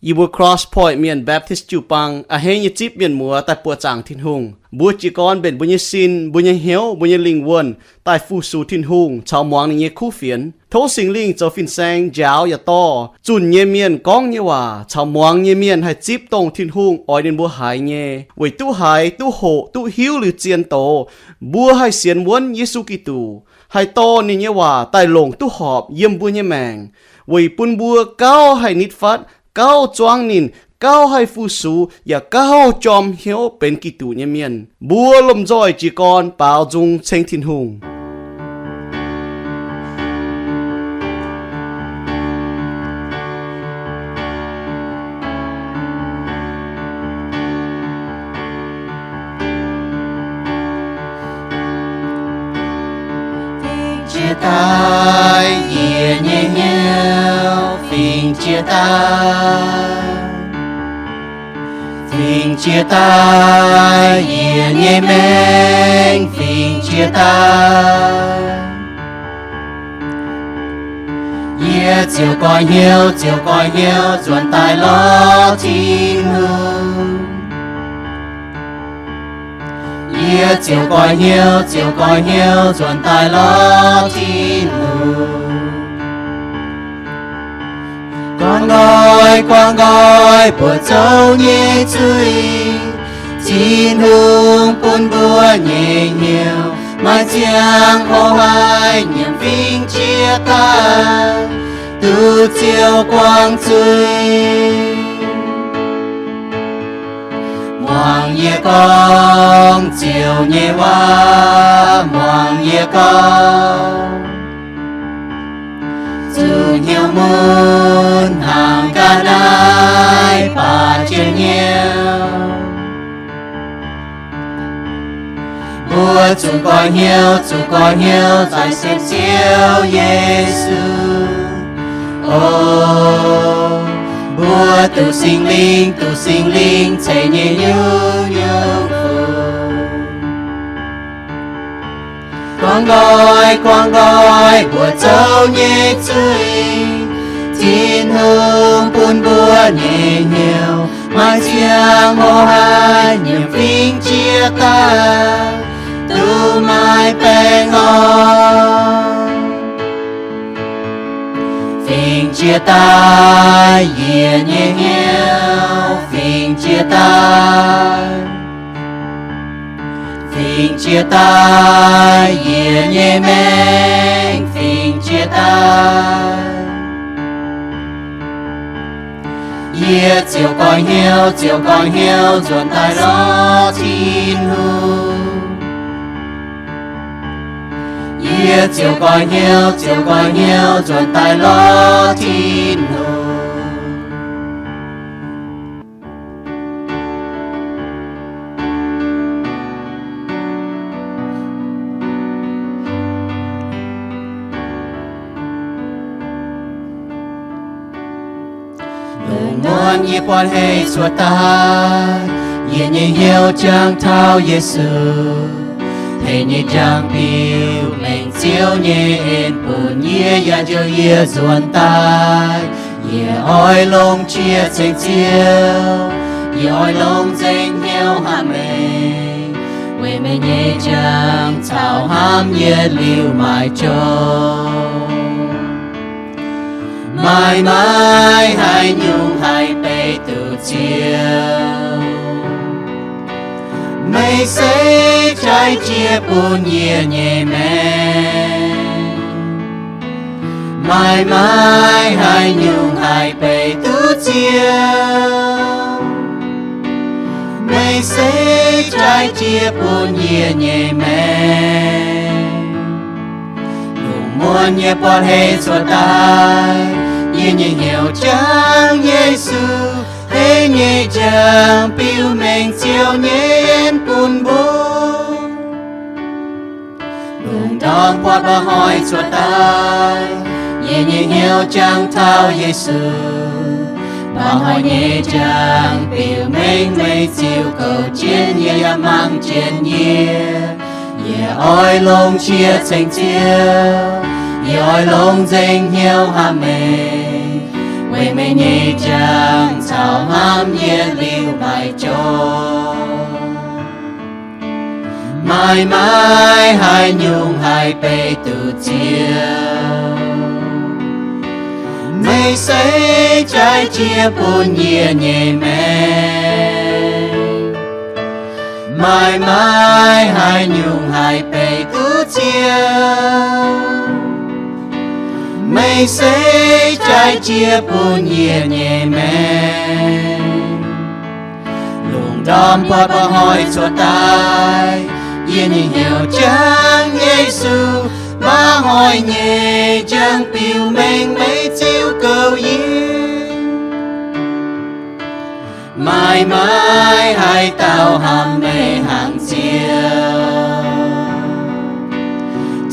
Yie mbuo Cross Point Mienh Baptist jiu-baang a'hneiv nyei zipv mienh muoz daaih buoqc zaangc Tin-Hungh. Mbuo jiez gorn mbenc mbuo nyei sin, mbuo nyei hnyouv, mbuo nyei lingh wuonh daaih fu-sux Tin-Hungh caux muangx ninh nyei kuv fienx. Tov Singx Lingh zoux fin-saeng njaaux yaac dorh zunh nyei mienh gorngv nyei waac caux muangx nyei mienh haih zipv dongh Tin-Hungh oix ninh mbuo haiz nyei, weic duqv haiz, duqv hoqc, duqv hiuv liuz zien doz, mbuo haih sienx wuonv Yesu Giduc, haih dorh ninh nyei waac daaih longc duqv horpc yiem mbuo nyei maengc, weic bun mbuo gauh haih nitv fatv, gauh zuangv ninh, gauh haih fu-sux, yaac gauh jorm hnyouv benx Giduc nyei mienh. Mbuo lomh nzoih jiez gorn baaux nzung ceng Tin-Hungh. Fingx jiex daaih yie nyei hnyouv, fingx jiex daaih, fingx jiex daaih yie nyei maengc, fingx jiex daaih. Yie ziouc goiv hnyouv, ziouc goiv hnyouv nzuonx daaih lorz Tin-Hungh. Yie ziouc goiv hnyouv, ziouc goiv hnyouv nzuonx daaih lorz Tin-Hungh. Guangc nqoi, guangc nqoi mbuo zoux nyei zuiz, Tin-Hungh bun mbuo nyei hnyouv maaih ziangh hoc haih nyiemc fingx jiex daaih duqv Ziouv guangc zuiz. Muangx yie gorngv Ziouv nyei waac, muangx yie gorngv, zuqc hnyouv mun hnangv ga'naaiv baac jiex hnyouv. Mbuo zuqc goiv hnyouv, zuqc goiv hnyouv zaaix sienx Ziouv Yesu. O, mbuo duqv Singx Lingh, duqv Singx Lingh ceix nyei nyungc-nyungc fungc. Guangc nqoi, guangc nqoi mbuo zoux nyei zuiz, Tin-Hungh bun mbuo nyei hnyouv maaih ziangh hoc haih nyiemc fingx jiex daaih duqv maiv baengh orn. Fingx jiex daaih yie nyei hnyouv, fingx jiex daaih, fingx jiex daaih yie nyei maengc, fingx jiex daaih. Yie ziouc goiv hnyouv, ziouc goiv hnyouv nzuonx daaih lorz Tin-Hungh. Yie ziouc goiv hnyouv, ziouc goiv hnyouv nzuonx daaih lorz Tin-Hungh. Lungh muonz yie buatc hei cuotv daaih, yie nyei hnyouv jangx taux Yesu. Hei nyei jangx biux mengh Ziouv nyei en bun yie, yaac njoux yie nzuonx daaih. Yie oix longc qiex ceng Ziouv, yie oix longc nzengc hnyouv hnamv meih, weic meih nyei jangx caux hnamv yietc liuz maiv joux. Maaih, maaih haaix nyungc haih beiv duqv Ziouv? Meih se jaaix jiex bun yie nyei maengc. Maaih, maaih haaix nyungc haih beiv duqv Ziouv? Meih se jaaix jiex bun yie nyei maengc. Lungh muonz yie buatc hei cuotv daaih, yie nyei hnyouv jangx Yesu. Hei nyei jangx biux mengh Ziouv nyei en bun mbuo. Lungh ndorm buatc mba'hnoi cuotv daaih, yie nyei hnyouv jangx taux Yesu. Mba'hnoi nyei jangx biux mengh meih ziux kouv jienv yie yaac mangc jienv yie. Yie oix longc qiex ceng Ziouv, yie oix longc nzengc hnyouv hnamv meih, weic meih nyei jangx Maaih, maaih haaix nyungc haih beiv duqv Ziouv? Meih se jaaix jiex bun yie nyei maengc. Maaih, maaih haaix nyungc haih beiv duqv Ziouv? Meih se jaaix jiex bun yie nyei maengc. Lungh ndorm buatc mba'hnoi cuotv daaih, yie nyei hnyouv jangx Yesu. Mba'hnoi nyei jangx biux mengh meih ziux goux yie. Maaih, maaih haaix dauh hnamv meih hnangv Ziouv?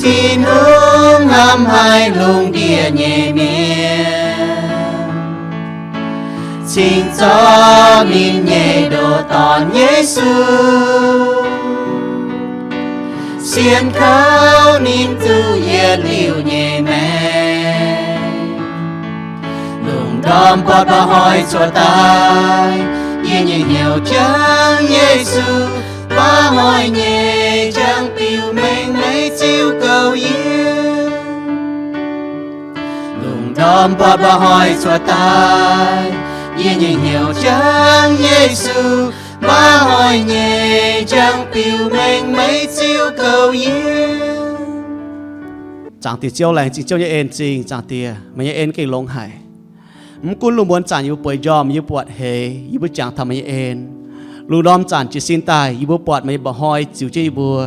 Tin-Hungh hnamv haic lungh ndiev nyei mienh, cingx zorqv ninh nyei ndoh Dorn Yesu, sienx kaux ninh zuqc yietc liuz nyei maengc. Lungh ndorm buatc mba'hnoi cuotv daaih, yie nyei hnyouv jangx Yesu. Mba'hnoi nyei jangx biux mengh meih ziux goux yie. Lungh ndorm buatc mba'hnoi cuotv daaih, yie nyei hnyouv jangx Yesu. Mba'hnoi nyei jangx biux mengh meih ziux goux yie. Zaangc Diex Ziouv, laengz zingh Ziouv nyei en-zingh. Zaangc Diex, meih nyei en gengh longx haic. Mv gunv lungh muonz zanc yie mbuo bueix njormh, yie mbuo buatc heix, yie mbuo jangx taux meih nyei en. Lungh ndorm zanc jiez sin daaih, yie mbuo buatc meih nyei mba'hnoi ziux jienv yie mbuo.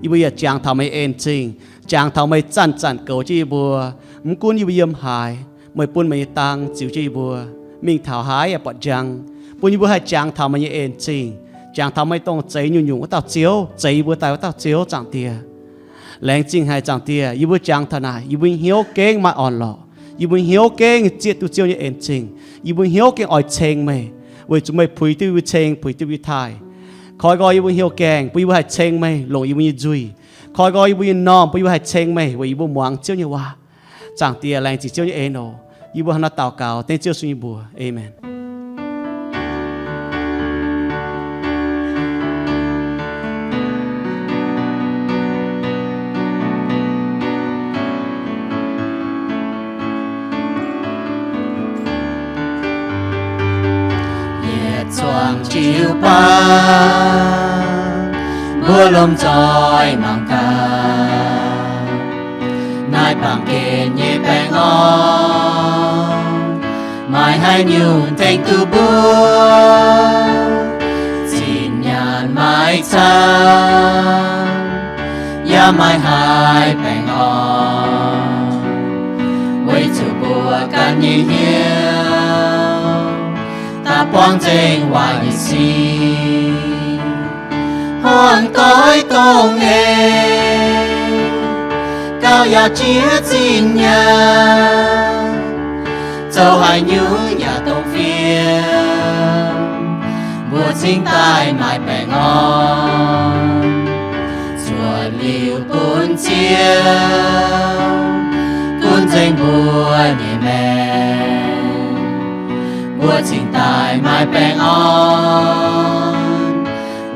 Yie mbuo yaac jangx taux meih nyei en-zingh, jangx taux meih zanc-zanc goux jienv yie mbuo. Mv gunv yie mbuo yiem haaix, meih bun meih nyei dang ziux jienv yie mbuo, mingh taux haaix yaac buatc njang, bun yie mbuo haih jangx taux meih nyei en-zingh, jangx taux meih dongh zeix nyungc-nyungc wuov dauh Ziouv, zeix yie mbuo daaih wuov dauh Ziouv. Zaangc Diex, laengz zingh haic Zaangc Diex, yie mbuo jangx taux naaic, yie mbuo hnyouv gengh maaih orn-lorqc. Yie mbuo hnyouv gengh zieqv duqv Ziouv nyei en-zingh. Yie mbuo hnyouv gengh oix ceng meih, weic zuqc meih puix duqv yie mbuo ceng, puix duqv yie mbuo taaih. Koi nqoi yie mbuo hnyouv gaengh, bun yie mbuo haih ceng meih, longc yie mbuo nyei nzuih. Koi nqoi yie mbuo nyei m'normh, bun yie mbuo haih ceng meih, weic yie mbuo muangx Ziouv nyei waac. Zaangc Diex, laengz zingh Ziouv nyei en oc. Yie mbuo hnangv naaiv daux gaux dengv Ziouv Yesu nyei mbuox. Aamen. Yietc zuangx jiu-baang, mbuo lomh nzoih mangc gaax, naaiv baamh gen nyei baengh orn, maaih haaix nyungc tengx duqv mbuo? Zinh nyaanh maiv camv, yaac maaih haaix baengh orn, weic zuqc mbuo ganh nyei hnyouv daaih buangv nzengc waaic nyei sic. Hmuangx doix dongh eix, gauh yaac jiex zinh nyaanh, zoux haaix nyungc yaac dongh fiem, mbuo cingx daaih maaih baengh orn, zuotc liuz bun Ziouv gunv nzengc mbuo nyei maengc, mbuo cingx daaih maaih baengh orn,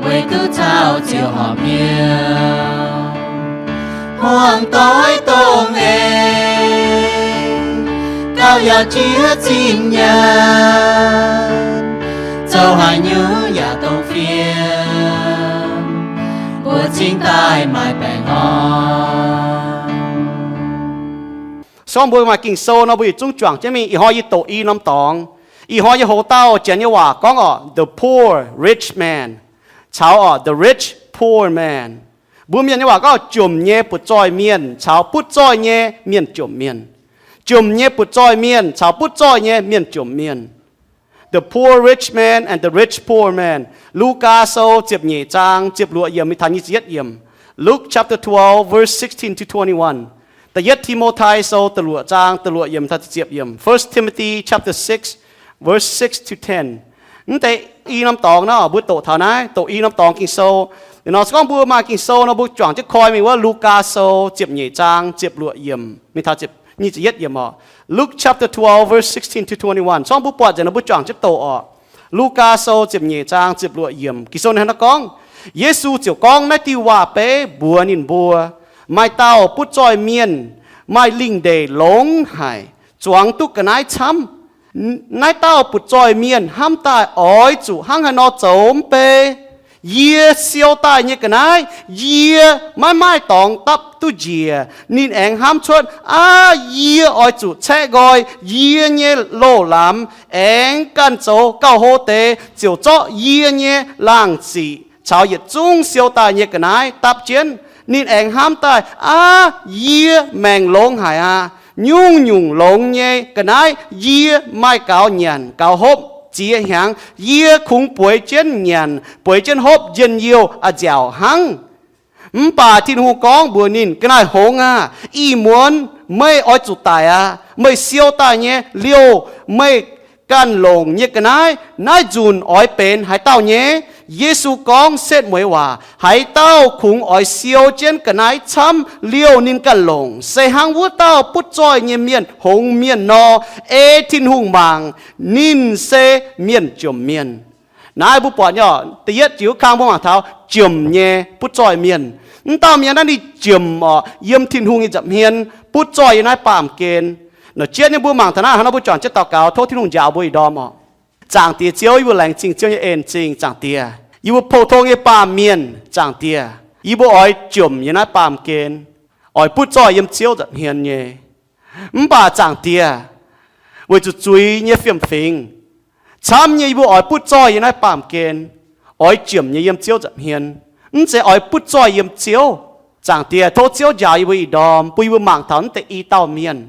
weic duqv caux Ziouv horpc hnyouv. Hmuangx doix dongh eix, gauh yaac jiex zinh nyaanh, zoux haaix nyungc yaac dongh fiem, mbuo cingx daaih maaih baengh orn. Se gorngv mbuo maaih Ging-Sou nor, mbuo yietc zungv juangc jienv mingh. Ih hnoi yie doqc i norm dorngx. Ih hnoi yie houx dauh Janx nyei waac gorngv oc, the poor rich man, caux oc, the rich poor man. Mbuo Mienh nyei waac gorngv jomc nyei butv-zoih mienh caux butv-zoih nyei mienh jomc mienh. Jomc nyei butv-zoih mienh caux butv-zoih nyei mienh jomc mienh. The poor rich man and the rich poor man. Lugaa Sou ziepc nyeic zaang ziepc luoqc yiemc mingh taux nyic ziepc yietv yiemc. Luke chapter twelve, verse sixteen to twenty-one. Da'yietv Ti^mo^tai Sou da'luoqc zaang da'luoqc yiemc taux da'ziepc yiemc. First Timothy chapter six, verse six to ten. Mv deix i norm dorngx nor, mbuo doqc taux naaiv, doqc i norm dorngx Ging-Sou. Nor se gorngv mbuo maaih Ging-Sou nor, mbuo juangc jienv koi mingh wuov Lugaa Sou ziepc nyeic zaang ziepc luoqc yiemc mingh taux nyic ziepc yietv yiemc oc. Luke chapter twelve, verse sixteen to twenty-one. Se gorngv mbuo buatc nzengc nor, mbuo juangc jienv doqc oc. Lugaa Sou ziepc nyeic zaang ziepc luoqc yiemc. Ging-Sou naaiv nor gorngv, Yesu ziouc gorngv naaiv diuh waac-beiv mbuox ninh mbuo, Maaih dauh butv zoih mienh maaih lingh ndeic longx haic, zuangx duqv ga'naaiv camv. Naaiv dauh butv zoih mienh hnamv daaih oix zuqc hnangv haaix nor zoux mv bei. Yie siou daaih nyei ga'naaiv, yie maiv maaih dorngx dapv duqv njiec. Ninh aengx hnamv cuotv, Aav, yie oix zuqc caeqv nqoi yie nyei loz-lamz, aengx ganh zoux gauh hlo deix, ziouc zorqv yie nyei laangh ziqc caux yietc zungv siou daaih nyei ga'naaiv dapv jienv. Ninh aengx hnamv daaih, Aav, yie maengc longx haic aqv. Nyungc-nyungc longx nyei ga'naaiv yie maaih gaux nyanc gaux hopv ziex hnyangx. Yie kungx bueix jienv nyanc, bueix jienv hopv njien-youh a'nziaauc hnangv. Mv baac Tin-Hungh gorngv mbuox ninh, Ga'naaiv-hngongx aah! Ih muonz meih oix zuqc daic aqv. Meih siou daaih nyei liouh meih ganh longc nyei ga'naaiv, naaiv nzunc oix benx haaix dauh nyei? Yesu gorngv setv mueiz waac, Haaix dauh kungx oix siou jienv ga'naaiv camv liouh ninh ganh longc, se hnangv wuov dauh butv zoih nyei mienh hngongx mienh nor, ei Tin-Hungh mangc, ninh se mienh jomc mienh. Naaiv mbuo buatc nyei, da'yietv jiez kang mbuo mangc taux jomc nyei butv zoih mienh. Mv dauh mienh naaiv ninh jomc oc, yiem Tin-Hungh nyei nza'hmien, butv zoih yiem naaiv baamh gen. Nor jienv nyei mbuo mangc taux naaiv hnangv nor, mbuo juangc jienv daux gaux, tov Tin-Hungh njaaux mbuo ih ndorm oc. Zaangc Diex Ziouv, yie mbuo laengz zingh Ziouv nyei en-zingh, Zaangc Diex. Yie mbuo pou-tong nyei baamh mienh, Zaangc Diex, yie mbuo oix jomc yiem naaiv baamh gen, oix butv zoih yiem Ziouv nza'hmien nyei. Mv baac Zaangc Diex, weic zuqc zuiz nyei fiem-fingx, camv nyei yie mbuo oix butv zoih yiem naaiv baamh gen, oix jomc nyei yiem Ziouv nza'hmien, mv zeiz oix butv zoih yiem Ziouv. Zaangc Diex, tov Ziouv njaaux yie mbuo ih ndorm, bun yie mbuo mangc taux naaiv deix i dauh mienh.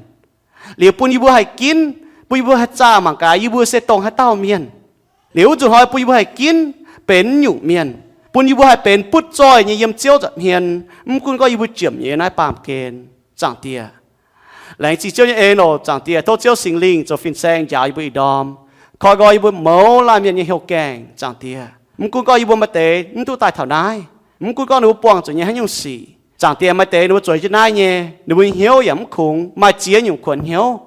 Liuz bun yie mbuo haih ginv, bun yie mbuo haih zaah mangc gaax yie mbuo se dongh haaix dauh mienh. Liuz wuov nzunc hnoi bun yie mbuo haih ginv benx nyungc mienh, bun yie mbuo haih benx butv zoih nyei yiem Ziouv nza'hmien, mv gunv gorngv yie mbuo jomc nyei naaiv baamh gen. Zaangc Diex, laengz zingh Ziouv nyei en oc. Zaangc Diex, tov Ziouv Singx Lingh zoux fin-saeng njaaux yie mbuo ih ndorm, koi nqoi yie mbuo mouz laanh mienh nyei hnyouv gaengh. Zaangc Diex, mv gunv gorngv yie mbuo maaih deix mv duqv daaih taux naaiv, mv gunv gorngv ninh mbuo buangh zuqc nyei haaix nyungc sic, Zaangc Diex, maaih deix ninh mbuo zueiz jienv naaiv nyei, ninh mbuo hnyouv yaac mv kungx, maaih ziex nyungc kuonx hnyouv.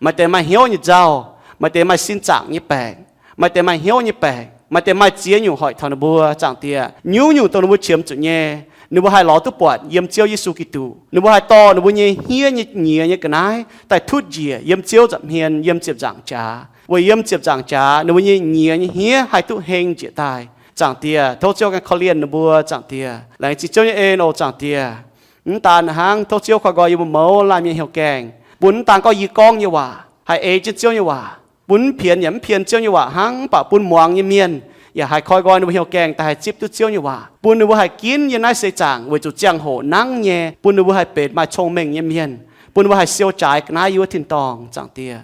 Maaih deix maaih hnyouv nyei nzauh, maaih deix maaih sin zaangc nyei baengc, maaih deix maaih hnyouv nyei baengc, maaih deix maaih ziex nyungc hoic taux ninh mbuo. Zaangc Diex, nyungc-nyungc dongh ninh mbuo qiemx zuqc nyei, ninh mbuo haih lorz duqv buatc yiem Ziouv Yesu Giduc. Ninh mbuo haih dorh ninh mbuo nyei hniev nyei nyiex nyei ga'naaiv daaih tutv njiec yiem Ziouv nza'hmien, yiem ziepc nzaangc jaax, weic yiem ziepc nzaangc jaax ninh mbuo nyei nyiex nyei hniev haih duqv heng njiec daaih. Zaangc Diex, tov Ziouv ganh korv-lienh ninh mbuo. Zaangc Diex, laengz zingh Ziouv nyei en oc. Zaangc Diex, mv daan hnangv, tov Ziouv koi nqoi yie mbuo mouz laanh mienh hnyouv gaengh, bun mv daan gorngv yie gorngv nyei waac haih ei jienv Ziouv nyei waac, bun mv pienx yaac mv pienx Ziouv nyei waac hnangv, mv baac bun muangx nyei mienh yaac haih koi nqoi ninh mbuo hnyouv gaengh daaih haih zipv duqv Ziouv nyei waac, bun ninh mbuo haih ginv yiem naaiv seix zaangc weic zuqc ziangh hoc nangv nyei, bun ninh mbuo haih benx maaih cong-mengh nyei mienh, bun ninh mbuo haih siou jaaix ga'naaiv yiem wuov tin-dorngh. Zaangc Diex,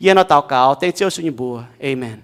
yie hnangv nor daux gaux dengv Ziouv Yesu nyei mbuox, aamen.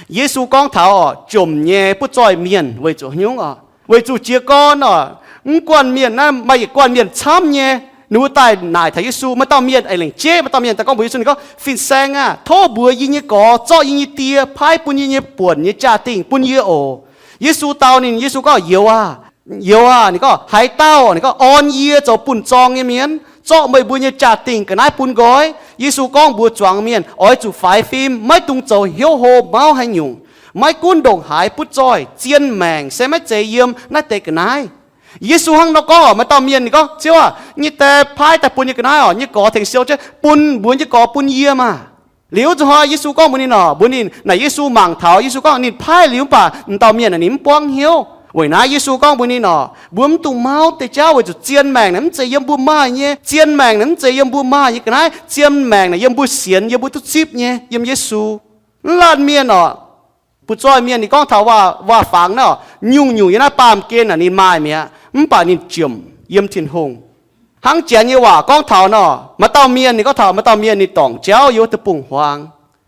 Yesu gorngv taux oc, jomc nyei butv zoih mienh weic zuqc haaix nyungc oc? Weic zuqc jiez gorn oc, mv guanh mienh naaiv maaih yietc guanh mienh camv nyei, ninh mbuo daaih naaic taux Yesu. Maaih dauh mienh eix lengc jeiv, maaih dauh mienh daaih gorngv mbuox Yesu, ninh gorngv, Fin-Saeng aah! Tov mbuox yie nyei gorx zorqv yie nyei die paaiv bun yie nyei buonc nyei jaa-dingh bun yie oc. Yesu dau ninh, Yesu gorngv, Youz aah! Youz aah! Ninh gorngv, Haaix dauh, ninh gorngv, orn yie zoux bunh zorng nyei mienh, zorqv meih mbuo nyei jaa-dingh ga'naaiv bun nqoi? Yesu gorngv mbuox zuangx mienh, Oix zuqc faix fim, maiv dungx zoux hnyouv hlo mauv haaix nyungc. Maiv gunv ndongc haaix butv zoih, zien maengc se maiv zeiz yiem naaiv deix ga'naaiv. Yesu hnangv nor gorngv oc. Maaih dauh mienh ninh gorngv, Ziouv aah! Nyei die paaiv daaih bun nyei ga'naaiv oc, nyei gorx tengx siou jienv, bun mbuox nyei gorx bun yie maah! Liuz wuov zuqc hnoi Yesu gorngv mbuox ninh oc, mbuox ninh naaic Yesu mangc taux, Yesu gorngv ninh paaiv liuz mv baac m'dauh mienh naaic ninh mv buangv hnyouv. Weic naaiv Yesu gorngv mbuox ninh oc, Mbuo mv dungx mauv deix jauv weic zuqc zien maengc naaic mv zeiz yiem mbuo maaih nyei. Zien maengc naaic mv zeiz yiem mbuo maaih nyei ga'naaiv. Zien maengc naaic yiem mbuo sienx, yiem mbuo duqv zipv nyei, yiem Yesu. Mv laanh mienh oc, butv zoih mienh ninh gorngv taux waac-fangx naaiv oc, nyungc-nyungc yiem naaiv baamh gen naaic ninh maaih mi'aqv, mv baac ninh jomc yiem Tin-Hungh. Hnangv janx nyei waac gorngv taux nor, maaih dauh mienh ninh gorngv taux maaih dauh mienh ninh dorngc jauv yiem wuov deic-bung-huaang.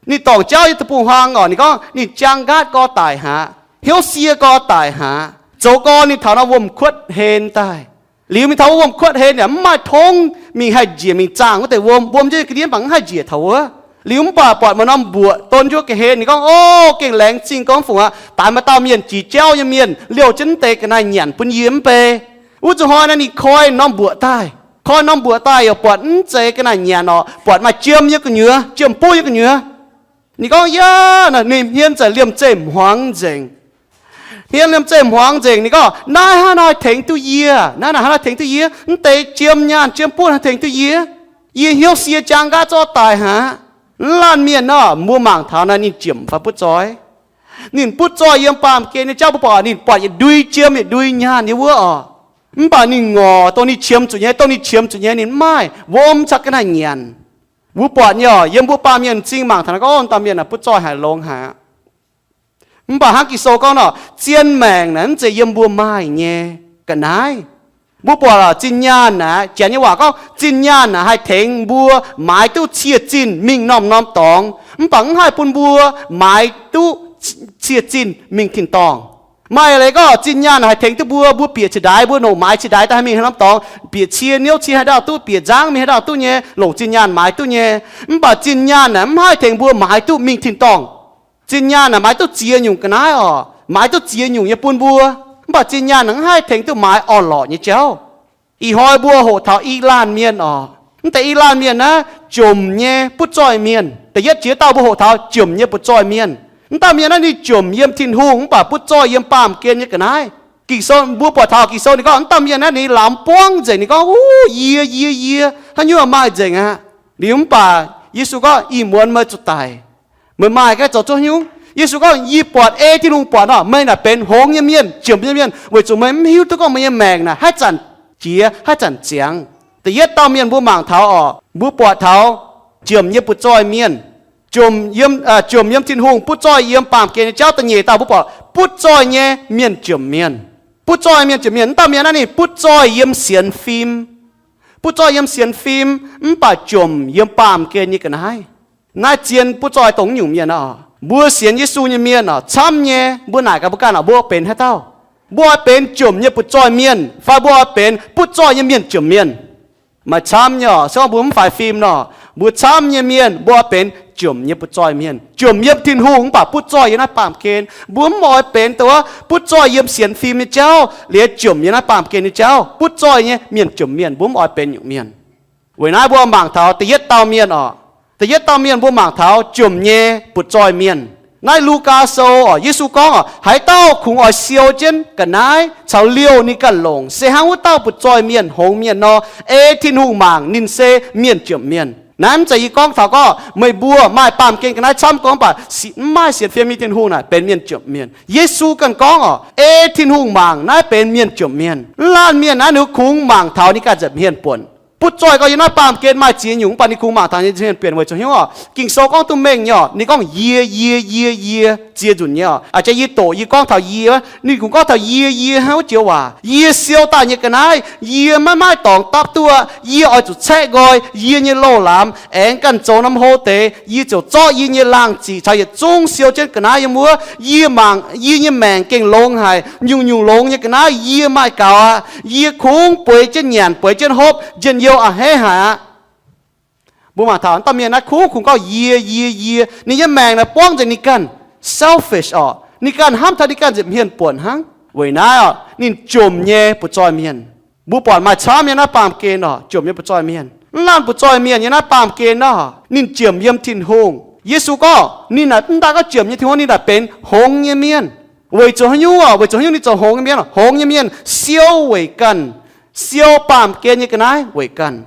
Ninh dorngc jauv yiem deic-bung-huaang oc, ninh gorngv ninh jaang nqaatv gorx daic haic, hnyouv sie gorx daic haic, zoux gorx ninh taux norm wuom-kuotv hlen daaih. Liuz mingh taux wuom-kuotv hlen yaac mv maaih tongv mingh haih njiec mingh zaangh wuov deix wuom. Wuom jienv ga'ndiev mv baac mv haih njiec taux wuov. Liuz mv baac buatc maaih norm mbuoqc don jienv ga'hlen, ninh gorngv, O, gengh laengz zingh gorngv fungc aqv. Daaih maaih dauh mienh jiex jauv nyei mienh liouh jienv mv deix ga'naaiv nyanc bun yie mv bei. Wuov zuqc hnoi naaiv ninh koi norm mbuoqc daaih. Koi norm mbuoqc daaih yaac buatc mv zeiz ga'naaiv nyanc orqc, buatc maaih jiem nyei gu'nyuoz, jiem-buv nyei gu'nyuoz. Ninh gorngv, Yaac ninh hmien za'gengh liemh zeih hmuangx nzengc. Hmien liemh zeih hmuangx nzengc. Ninh gorngv, naaiv hnangv nor haih tengx duqv yie? Naaiv naaic hnangv nor haih tengx duqv yie? Mv deix jiem nyaanh jiem buonv haih tengx duqv yie? Yie hnyouv sie jaang nqaatv zorqv daaih hnangv. Mv laanh mienh nor, mbuo mangc taux naaiv ninh jomc fai butv zoih. Ninh butv zoih yiem baamh gen nyei jauv, mbuo buatc ninh buatc yietc ndui jiem yietc ndui nyaanh nyei wuov oc. Mv baac ninh ngorc dongh ninh qiemx zuqc nyei, dongh ninh qiemx zuqc nyei ninh mv maaih, wuom caqv ga'naaiv nyanc. Mbuo buatc nyei oc, yiem mbuo baamh mienh m'zing mangc taux naaiv gorngv, Ov, dauh mienh naaic butv zoih haic, longx haic aqv. Mv baac hnangv Ging-Sou gorngv nor, zien maengc naaic mv zeiz yiem mbuo maaih nyei ga'naaiv. Mbuo buatc zinh nyaanh naaic, Janx nyei waac gorngv zinh nyaanh naaic haih tengx mbuo maaiz duqv cie zinh mingh norm norm dorngx, mv baac mv haih bun mbuo maaiz duqv cie zinh mingh tin-dorngh. Maaih leiz gorngv zinh nyaanh naaic haih tengx duqv mbuo, mbuo bieqc ciex ndaix, mbuo longc maaiz ciex ndaix daaih haih mingh haaix norm dorngx, bieqc cie niouv cie haaix dauh duqv, bieqc nzangv mingh haaix dauh duqv nyei, longc zinh nyaanh maaiz duqv nyei. Mv baac zinh nyaanh naaic mv haih tengx mbuo maaiz duqv mingh tin-dorngh. Zinh nyaanh naaic maaiz duqv ziex nyungc ga'naaiv oc. Maaiz duqv ziex nyungc nyei bun mbuo, mv baac zinh nyaanh naaic mv haih tengx duqv maaiz orn-lorqc nyei jauv. Ih hnoi mbuo hoqc taux i laanh mienh oc. Mv deix i laanh mienh naaiv jomc nyei butv zoih mienh. Da'yietv jiex dauh mbuo hoqc taux jomc nyei butv zoih mienh. Mv dauh mienh naaiv ninh jomc yiem Tin-Hungh mv baac butv zoih yiem baamh gen nyei ga'naaiv. Ging-Sou mbuo buatc taux Ging-Sou ninh gorngv, mv dauh mienh naaiv ninh lamz buangv nzengc, ninh gorngv, Uv, yie, yie, yie, haaix nyungc maaih nzengc aqv. Liuz mv baac Yesu gorngv, Ih muonz meih zuqc daic. Meih maaih ga'naaiv zoux zuov nyungc? Yesu gorngv, Yie buatc ei Tin-Hungh buatc nor, meih naaic benx hngongx nyei mienh, jomc nyei mienh, weic zuqc meih mv hiuv duqv gorngv meih nyei maengc naaic haaix zanc jiex, haaix zanc ziangx. Da'yietv dauh mienh mbuo mangc taux oc, mbuo buatc taux jomc nyei butv zoih mienh. Jomc yiem, jomc yiem Tin-Hungh, butv zoih yiem baamh gen nyei jauv. Da'nyeic dauh mbuo buatc butv zoih nyei mienh jomc mienh. Butv zoih mienh jomc mienh. Mv dauh mienh naaiv ninh butv zoih yiem sienx fim. Butv zoih yiem sienx fim, mv baac jomc yiem baamh gen nyei ga'naaiv. Naaiv zien butv zoih dongh nyungc mienh oc. Mbuo sienx Yesu nyei mienh oc, camv nyei, mbuo naaic gaax mbuo ganh oc, mbuo benx haaix dauh? Mbuo oix benx jomc nyei butv zoih mienh, fai mbuo oix benx butv zoih nyei mienh jomc mienh? Maaih camv nyei oc. Se gorngv mbuo mv faix fim nor, mbuo camv nyei mienh mbuo oix benx jomc nyei butv zoih mienh, jomc yiem Tin-Hungh mv baac butv zoih yiem naaiv baamh gen. Mbuo mv oix benx dongh wuov butv zoih yiem sienx fim nyei jauv liuz jomc yiem naaiv baamh gen nyei jauv. Butv zoih nyei mienh jomc mienh, mbuo mv oix benx nyungc mienh. Weic naaiv mbuo mangc taux da'yietv dauh mienh oc. Da'yietv dauh mienh mbuo mangc taux jomc nyei butv zoih mienh. Naaiv Lugaa Sou oc, Yesu gorngv oc, haaix dauh kungx oix siou jienv ga'naaiv caux liouh ninh ganh longc, se hnangv wuov dauh butv zoih mienh, hngongx mienh nor, ei Tin-Hungh mangc ninh se mienh jomc mienh. Naaiv mv zeiz yie gorngv taux gorngv meih mbuo maaih baamh gen ga'naaiv camv gorngv baac mv maaih sienx fim nyei Tin-Hungh naaic benx mienh jomc mienh. Yesu ganh gorngv oc, ei Tin-Hungh mangc naaiv benx mienh jomc mienh. Mv laanh mienh naaiv ninh kungx mangc taux ninh ganh nza'hmien buonc. Butv zoih gorngv yiem naaiv baamh gen maaih ziex nyungc, mv baac ninh kungx mangc taux ninh nza'hmien buonc weic zuqc hnyouv oc. Ging-Sou gorngv duqv mengh nyei oc, ninh gorngv yie, yie, yie, yie, ziex nzunc nyei oc. Aa, jiex yie doqc yie gorngv taux yie, ninh kungx gorngv taux yie, yie hnangv wuov joux waac. Yie siou daaih nyei ga'naaiv, yie maiv maaih dorngx dapv duqv. Yie oix zuqc caeqv nqoi yie nyei loz-lamz, aengx ganh zoux norm hlo deix, yie ziouc zorqv yie nyei laangh ziqc caux yietc zungv siou jienv ga'naaiv yiem wuov. Yie mangc yie nyei maengc gengh longx haic, nyungc-nyungc longx nyei ga'naaiv yie maaih gaux aqv. Yie kungx bueix jienv nyanc, bueix jienv hopv, njien-youh a'hneiv haic aqv. Mbuo mangc taux dauh mienh naaiv kungx, kungx gorngv yie, yie, yie. Ninh nyei maengc naaic buangv nzengc ninh ganh, selfish oc. Ninh ganh hnamv taux ninh ganh nza'hmien buonc hnangv. Weic naaiv oc, ninh jomc nyei butv zoih mienh. Mbuo buatc maaih camv nyei naaiv baamh gen oc, jomc nyei butv zoih mienh. Mv laanh butv zoih mienh nyei naaiv baamh gen nor, ninh jomc yiem Tin-Hungh. Yesu gorngv ninh naaic mv daan gorngv jomc nyei Tin-Hungh, ninh naaic benx hngongx nyei mienh. Weic zuqc haaix nyungc oc? Weic zuqc haaix nyungc ninh zoux hngongx nyei mienh? Hngongx nyei mienh siou weic ganh, siou baamh gen nyei ga'naaiv weic ganh.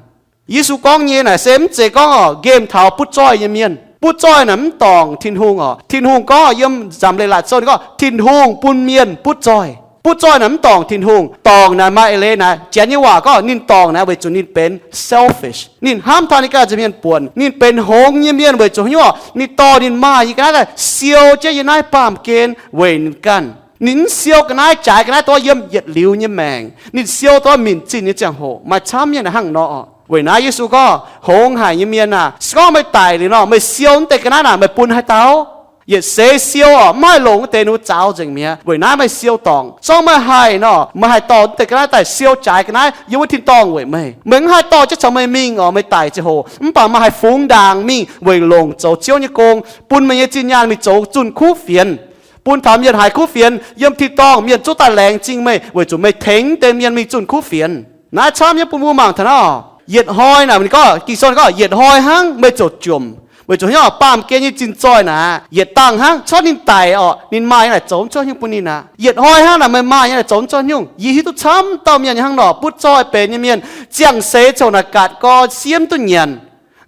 Yesu gorngv nyei naaic se mv zeiz gorngv oc, nqemh taux butv zoih nyei mienh. Butv zoih naaic mv dorngc Tin-Hungh oc. Tin-Hungh gorngv yiem Nzamc Leiz-Latc Sou ninh gorngv Tin-Hungh bun mienh butv zoih. Butv zoih naaic mv dorngc Tin-Hungh. Dorngc naaic maaih eix leiz naaic, Janx nyei waac gorngv ninh dorngc naaic weic zuqc ninh benx selfish. Ninh hnamv taux ninh ganh nza'hmien buonc. Ninh benx hngongx nyei mienh weic zuqc haaix nyungc oc? Ninh dorh ninh maaih nyei ga'naaiv daaih siou jienv yiem naaiv baamh gen weic ninh ganh. Ninh mv siou ga'naaiv, jaaix ga'naaiv dongh yiem yietc liuz nyei maengc. Ninh siou dongh minc zinh nyei ziangh hoc. Maaih camv mienh hnangv nor oc. Weic naaiv Yesu gorngv, hngongx haic nyei mienh aah! Se gorngv meih daic liuz nor, meih siou wuov deix ga'naaiv naaic meih bun haaix dauh? Yietc seix siou oc, mv haih longc wuov deix, ninh mbuo zaux nzengc mi'aqv. Weic naaiv meih siou dorngc. Se gorngv meih haih nor, meih haih dorh wuov deix ga'naaiv daaih siou jaaix ga'naaiv yiem wuov tin-dorngh weic meih. Meih mv haih dorh jienv caux meih mingh oc, meih daic ziangh hoc. Mv baac meih haih fungx ndaangc mingh weic longc zoux Ziouv nyei gong, bun meih nyei zinh nyaanh mingh zoux zunh kuv fienx, bun taux mienh haiz kuv fienx yiem tin-dorngh, mienh zungv daaih laengz zingh meih weic zuqc meih tengx deix mienh mingh zunh kuv fienx. Naaiv camv nyei bun mbuo mangc taux naaiv oc. Yietc hnoi naaic ninh gorngv, Ging-Sou gorngv yietc hnoi hnangv meih ziouc jomc. Weic zuqc hnyouv baamh gen nyei zinh zoih naaic, yietc dangh hnangv cuotv ninh daic orqc, ninh maaih nyei naaic zoux mv cuotv nyungc bun ninh aqv. Yietc hnoi hnangv naaic meih maaih nyei naaic zoux mv cuotv nyungc. Yie hiuv duqv camv dauh mienh hnangv nor butv zoih benx nyei mienh, ziangh seix coc naaic gaatc gorx siev mv duqv nyanc.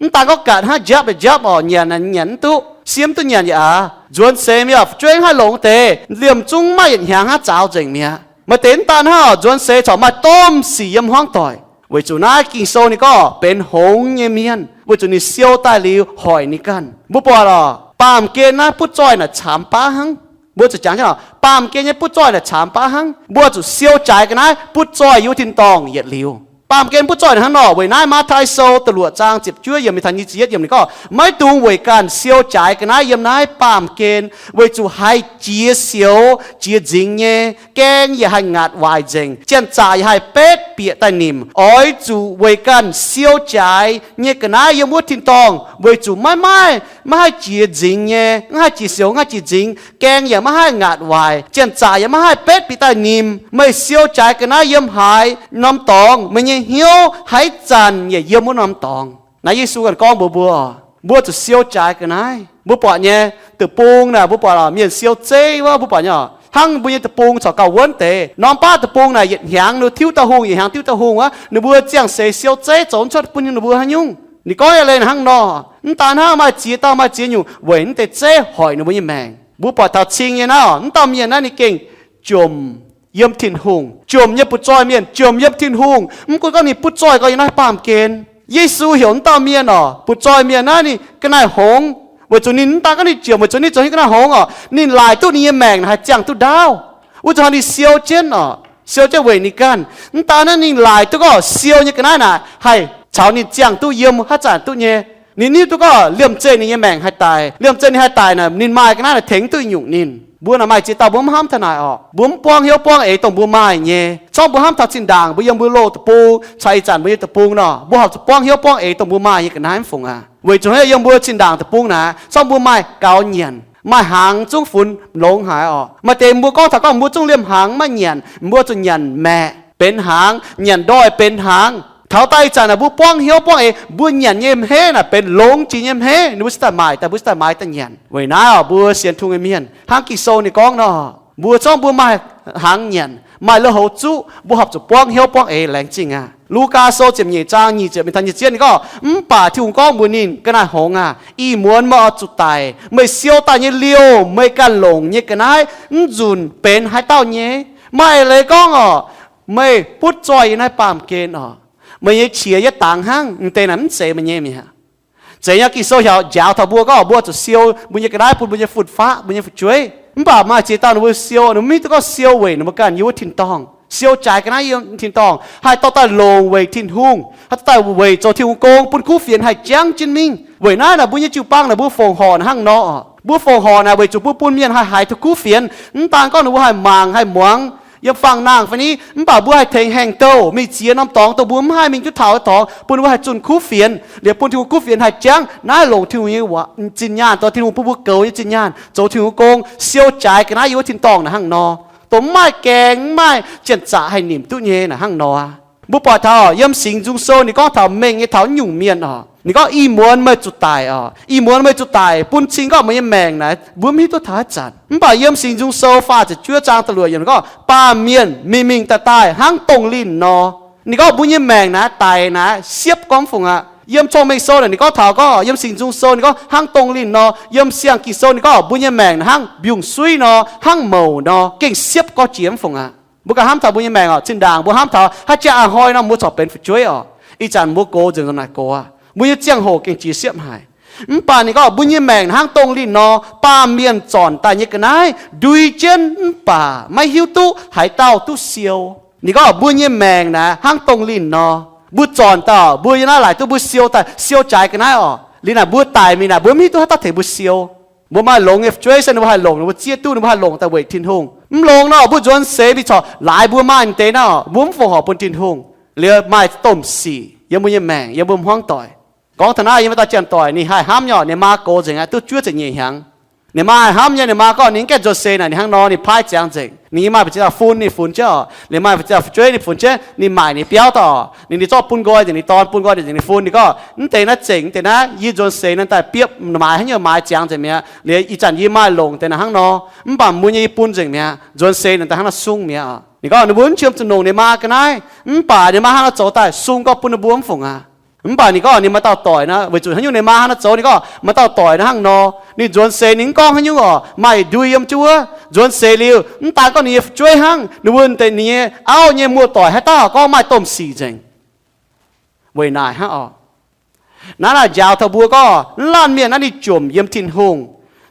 Mv daan gorngv gaatc hnangv njapv yaac njapv orqc, nyanc naaic nyanc mv duqv, siev mv duqv nyanc yaac aav. Nzuonx seix mienh fu'jueiv mv haih longx deix, liemh zungv maiv yietc hnyangx hnangv zaaux nzengc mi'aqv. Maaih deix mv daan hnangv orqc, nzuonx seix corc maaih domh sic yiem hmuangv doic. Weic zuqc naaiv Ging-Sou ninh gorngv benx hngongx nyei mienh, weic zuqc ninh siou daaih liuz hoic ninh ganh. Mbuo buatc orqc, baamh gen naaiv butv zoih naaic caamx baav hnangv. Mbuo zuqc jangx jienv orqc, baamh gen nyei butv zoih naaic caamx baav hnangv. Mbuo zuqc siou jaaix ga'naaiv butv zoih yiem wuov tin-dorngh yietc liuz. Baamh gen butv zoih naaic hnangv nor, weic naaiv Matv^taai Sou da'luoqc zaang ziepc juov yiemc mingh taux nyic ziepc yietv yiemc ninh gorngv, maiv dungx weic ganh siou jaaix ga'naaiv yiem naaiv baamh gen, weic zuqc haiz jiex sioux jiex nzingx nyei, gaeng yaac haih ngaatc waaic nzengc, janx-zaqc yaac haih betv bieqc daaih nimc. Oix zuqc weic ganh siou jaaix nyei ga'naaiv yiem wuov tin-dorngh, weic zuqc maiv maaih, maiv haih jiex nzingx nyei, maiv haih jiex sioux, maiv haih jiex nzingx, gaeng yaac maiv haih ngaatc waaic, janx-zaqc yaac maiv haih betv bieqc daaih nimc. Meih siou jaaix ga'naaiv yiem haaix norm dorngx, meih nyei hnyouv haaix zanc yaac yiem wuov norm dorngx. Naaiv Yesu ganh gorngv mbuox mbuo, mbuo zuqc siou jaaix ga'naaiv. Mbuo buatc nyei, deic-bung naaic mbuo buatc mienh siou zeiv wuov, mbuo buatc nyei, hnangv mbuo nyei deic-bung corc gauh wuonv deix. Norm baav deic-bung naaic yietc hnyangx ninh tiuv dauh hungh, yietc hnyangx tiuv dauh hungh wuov, ninh mbuo ziangh seix siou zeiv zoux mv cuotv bun ninh mbuo haaix nyungc. Ninh gorngv nyei leiz hnangv nor, mv daan hnangv maaih ziex dauh maaih ziex nyungc weic mv deix zeiv hoic ninh mbuo nyei maengc. Mbuo buatc taux cing nyei naaiv, mv dauh mienh naaiv ninh gengh jomc yiem Tin-Hungh, jomc nyei butv zoih mienh, jomc yiem Tin-Hungh. Mv gunv gorngv ninh butv zoih gorx yiem naaiv baamh gen, Yesu heuc mv dauh mienh orqc, butv zoih mienh naaiv ninh ga'naaiv hngongx, weic zuqc ninh mv daan gorngv ninh jomc, weic zuqc ninh zoux hnyouv ga'naaiv hngongx orqc, ninh laaic duqv ninh nyei maengc naaic haih ziangh duqv ndaauv. Wuov zanc ninh siou jienv orqc, siou jienv weic ninh ganh. Mv daan naaiv ninh laaic duqv gorngv siou nyei ga'naaiv naaic haih caux ninh ziangh duqv yiem haaix zanc duqv nyei. Ninh hiuv duqv gorngv liemh zeih ninh nyei maengc haih daic, liemh zeih ninh haih daic naaic ninh maaih ga'naaiv naaic tengx duqv nyungc ninh. Mbuo naaic maaih ziex dauh mbuo mv hnamv taux naaic orqc, mbuo mv buangv hnyouv buangv eix dongh mbuo maaih nyei. Corngv mbuo hnamv taux zinh ndaangc mbuo yiem mbuo loz deic-bung caux ih zanc mbuo nyei deic-bung nor, mbuo horpc zuqc buangv hnyouv buangv eix dongh mbuo maaih nyei ga'naaiv mv fungc aqv. Weic zuqc yiem mbuo zinh ndaangc deic-bung naaic, corngv mbuo maaih gaux nyanc, maaih hnaangx zungv funx longx haic orqc. Maaih deix mbuo gorngv taux gorngv mbuo zungv liemh hnaangx maiv nyanc, mbuo zuqc nyanc maeqc benx hnaangx, nyanc ndoih benx hnaangx. Taux daaih ih zanc naaic mbuo buangv hnyouv buangv eix, mbuo nyanc nyei hmeiv naaic benx longx jiex nyei hmeiv, ninh mbuo cingx daaih maaic daaih, mbuo cingx daaih maaiz daaih nyanc. Weic naaiv orqc, mbuo sienx Tin-Hungh nyei mienh hnangv Ging-Sou ninh gorngv nor, mbuo corngv mbuo maaih hnaangx nyanc, maaih lui-houx zuqv, mbuo horpc zuqc buangv hnyouv buangv eix laengz zingh aqv. Lugaa Sou ziepc nyeic zaang nyic ziepc mingh taux nyic ziepc yietv ninh gorngv, mv baac Tin-Hungh gorngv mbuox ninh, ga'naaiv hngongx aac, ih muonz meih oix zuqc daic, meih siou daaih nyei liouh meih ganh longc nyei ga'naaiv mv nzunc benx haaix dauh nyei? Maaih leiz gorngv orqc, meih butv zoih yiem naaiv baamh gen orqc, meih nyei qiex yietv dangx hnangv, m'deix naaic mv zeiz meih nyei mi'aqv. Zeiz nyei, Ging-Sou heuc njaaux taux mbuo gorngv mbuo zuqc siou mbuo nyei ga'naaiv bun mbuo nyei fun-faqv, mbuo nyei fu'jueiv. Mv baac maaih ziex dauh ninh mbuo siou, ninh mbuo mv hiuv duqv gorngv siou weic ninh mbuo ganh yiem wuov tin-dorngh, siou jaaix ga'naaiv yiem tin-dorngh, haih dorh daaih longc weic Tin-Hungh, haih dorh daaih weic zoux Tin-Hungh gong bun kuv fienx haih jangv jienv mingh. Weic naaiv naaic mbuo nyei jiu-baang naaic mbuo fongc horc hnangv nor. Mbuo fongc horc naaic weic zuqc mbuo bun mienh haih haiz taux kuv fienx. Mv daan gorngv ninh mbuo haih mangc haih muangx yiem fangx-nangh fai ni, mv baac mbuo haih tengx haengh douh mingh ziex norm dorngx dongh mbuo mv haih mingh duqv taux nyei dorngx, bun ninh mbuo haih zunh kuv fienx, liuz bun Tin-Hungh kuv fienx haih jangv naaiv longc Tin-Hungh nyei zinh nyaanh, zoux Tin-Hungh bun mbuo goux nyei zinh nyaanh, zoux Tin-Hungh gong, siou jaaix ga'naaiv yiem wuov tin-dorngh naaic hnangv nor, dongh mv maaih gaeng mv maaih janx-zaqc haih nimc duqv nyei naaic hnangv nor. Mbuo buatc taux yiem Singx Nzung Sou ninh gorngv taux mengh nyei taux nyungc mienh orqc, ninh gorngv, ih muonz meih zuqc daic orqc, ih muonz meih zuqc daic, bun cing gorngv meih nyei maengc naaic mbuo mv hiuv duqv taux haaix zanc. Mv baac yiem Singx Nzung Sou faah ziepc juov zaang da'luoqc yiemc gorngv, baamh mienh mingh mingh daaih daaih hnangv dongh linh nor. Ninh gorngv mbuo nyei maengc naaic daic naaic siepv gorngv fungc aqv. Yiem Cong-Mengh Sou naaic ninh gorngv taux gorngv, yiem Singx Nzung Sou ninh gorngv hnangv dongh linh nor. Yiem Siang-Ging Sou ninh gorngv mbuo nyei maengc naaic hnangv mbiungc-suiv nor, hnangv mouc nor, gengh siepv gorngv jiex mv fungc aqv. Mbuo ganh hnamv taux mbuo nyei maengc orqc, zinh ndaangc mbuo hnamv taux haaix jangx a'hnoi nor mbuo corc benx fu'jueiv orqc. Ih zanc mbuo gox nzengc nor naaic gox aqv. Mbuo nyei ziangh hoc gengh jiex siepv haic. Mv baac ninh gorngv mbuo nyei maengc hnangv dongh linh nor, baamh mienh zornc daaih nyei ga'naaiv ndui jienv mv baac maiv hiuv duqv haaix dauh duqv siou. Ninh gorngv mbuo nyei maengc naaic hnangv dongh linh nor, mbuo zornc daaih, mbuo yiem naaiv laaic duqv mbuo siou daaih, siou jaaix ga'naaiv orqc. Liuz naaic mbuo daic mingh naaic mbuo mv hiuv duqv haaix dauh tengx mbuo siou. Mbuo maaih longx nyei fu'jueiv se ninh mbuo haih longc, ninh mbuo zieqv duqv, ninh mbuo haih longc daaih weic Tin-Hungh. Mv longx nor mbuo nzuonx seix mingh corc laaix mbuo maaih deix naaiv orqc, mbuo mv fongc horc bun Tin-Hungh. Liuz maaih domh sic yiem mbuo nyei maengc, yiem mbuo hmuangv doic. Gorngv taux naaiv yiem wuov dauh janx-doic ninh haih hnamv nyei orqc, ninh maa gox nzengc aqv, duqv juov ziepc nyeic hnyangx. Ninh maa hnamv nyei, ninh maa gorngv ninh gaengh nzuonx seix naaic ninh hnangv nor, ninh paaiv ziangx nzengc. Ninh nyei maaih fu'jueiv fun ninh funx jienv oc, ninh maaih fu'jueiv fu'jueiv ninh funx jienv, ninh maaic ninh biauv daaih oc, ninh, ninh zorqv bun nqoi nzengc, ninh dorn bun nqoi nzengc, ninh fun. Ninh gorngv, mv deix naaiv zengc, mv deix naaiv yie nzuonx seix naaic daaih biopv maaiz haaix nyungc maaiz ziangx nzengc mi'aqv. Liuz ih zanc yie maaih longc deix naaic hnangv nor, mv baac mbuo nyei yie bun nzengc mi'aqv. Nzuonx seix naaic daaih hnangv naaiv sung mi'aqv. Ninh gorngv ninh mbuo mv qiemx zuqc longc ninh maa ga'naaiv, mv baac ninh maa hnangv naaiv zoux daaih sung gorngv bun ninh mbuo mv fungc aqv. Mv baac ninh gorngv ninh maaih dauh doic naaic, weic zuqc haaix nyungc ninh maa hnangv naaiv zoux, ninh gorngv maaih dauh doic naaiv hnangv nor, ninh nzuonx seix ninh mv gorngv haaix nyungc oc, maaih ndui yiem jienv wuov. Nzuonx seix liuz, mv daan gorngv ninh nyei fu'jueiv hnangv, ninh mbuo deix ninh nyei auv nyei muoz-doic haaix dauh gorngv maaih domh sic nzengc. Weic naaic hnangv oc. Naaiv naaic njaaux taux mbuo gorngv, mv laanh mienh naaiv ninh jomc yiem Tin-Hungh.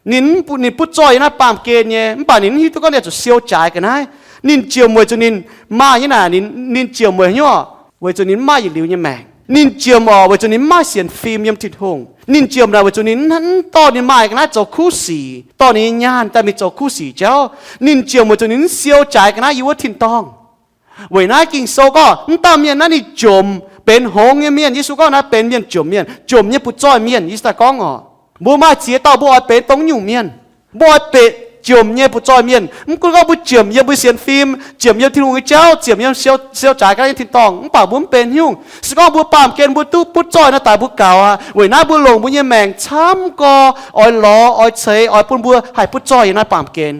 Ninh, ninh butv zoih yiem naaiv baamh gen nyei, mv baac ninh mv hiuv duqv gorngv ninh zuqc siou jaaix ga'naaiv. Ninh jomc weic zuqc ninh maaih nyei naaic, ninh jomc weic haaix nyungc? Weic zuqc ninh mv maaih yietc liuz nyei maengc. Ninh jomc oc weic zuqc ninh mv maaih sienx fim yiem Tin-Hungh. Ninh jomc naaic weic zuqc ninh mv dorh ninh maaih ga'naaiv zoux kuv sic, dorh ninh nyei nyaanh daaih mingh zoux kuv sic jauv. Ninh jomc weic zuqc ninh mv siou jaaix ga'naaiv yiem wuov tin-dorngh. Weic naaiv Ging-Sou gorngv, mv dauh mienh naaiv ninh jomc benx hngongx nyei mienh. Yesu gorngv naaiv benx mienh jomc mienh, jomc nyei butv zoih mienh. Yesu daaih gorngv oc, mbuo maaih ziex dauh mbuo oix benx dongh nyungc mienh. Mbuo oix benx jomc nyei butv zoih mienh. Mv gunv gorngv mbuo jomc yiem mbuo sienx fim, jomc yiem Tin-Hungh nyei jauv, jomc yiem siou, siou jaaix ga'naaiv nyei tin-dorngh, mv baac mbuo mv benx nyungc. Se gorngv mbuo baamh gen mbuo duqv butv zoih nor daaih mbuo gaux aqv. Weic naaiv mbuo longc mbuo nyei maengc camv gorx oix lorz oix ceix oix bun mbuo haih butv zoih yiem naaiv baamh gen.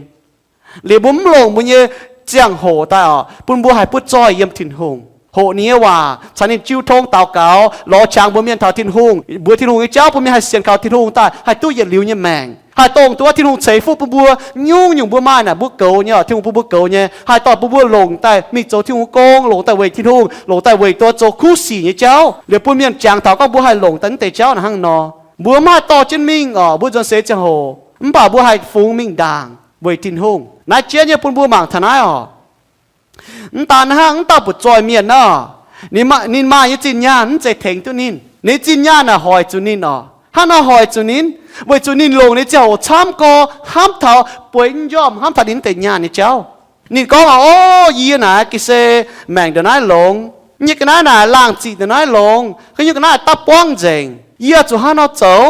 Liuz mbuo mv longc mbuo nyei ziangh hoc daaih oc, bun mbuo haih butv zoih yiem Tin-Hungh, hoqc ninh nyei waac, caux ninh jiu tong daux gaux, lorz qangx mbuox mienh taux Tin-Hungh, mbuox Tin-Hungh nyei jauv bun mienh haih sienx kaux Tin-Hungh daaih haih duqv yietc liuz nyei maengc, haih dongh duqv Tin-Hungh ceix fuqv bun mbuo nyungc-nyungc mbuo maaih naaic, mbuo goux nyei oc, Tin-Hungh bun mbuo goux nyei, haih dorh bun mbuo longc daaih mingh zoux Tin-Hungh gong, longc daaih weic Tin-Hungh, longc daaih weic duqv zoux kuv sic nyei jauv. Liuz bun mienh jangx taux gorngv mbuo haih longc daaih naaiv deix jauv naaic hnangv nor. Mbuo mv haih dorh jienv mingh oc, mbuo nzuonx seix ziangh hoc, mv baac mbuo haih fungx mingh ndaangc weic Tin-Hungh. Naaiv jienv nyei bun mbuo mangc taux naaiv oc. Mv daan hnangv, mv dauh butv zoih mienh nor, ninh maaih nyei zinh nyaanh mv zeiz tengx duqv ninh. Ninh zinh nyaanh naaic hoic zuqc ninh oc. Hnangv naaiv hoic zuqc ninh, weic zuqc ninh longc ninh ziangh hoc camv gorx hnamv taux bueix njormh, hnamv taux ninh deix nyaanh nyei jauv. Ninh gorngv oc, o, yie naaic ga'sie maengc ndongc naaiv longx nyei, ga'naaiv naaic laangh ziqc ndongc naaiv longx, ga'naaiv dapv buangv nzengc. Yie zuqc hnangv nor zoux,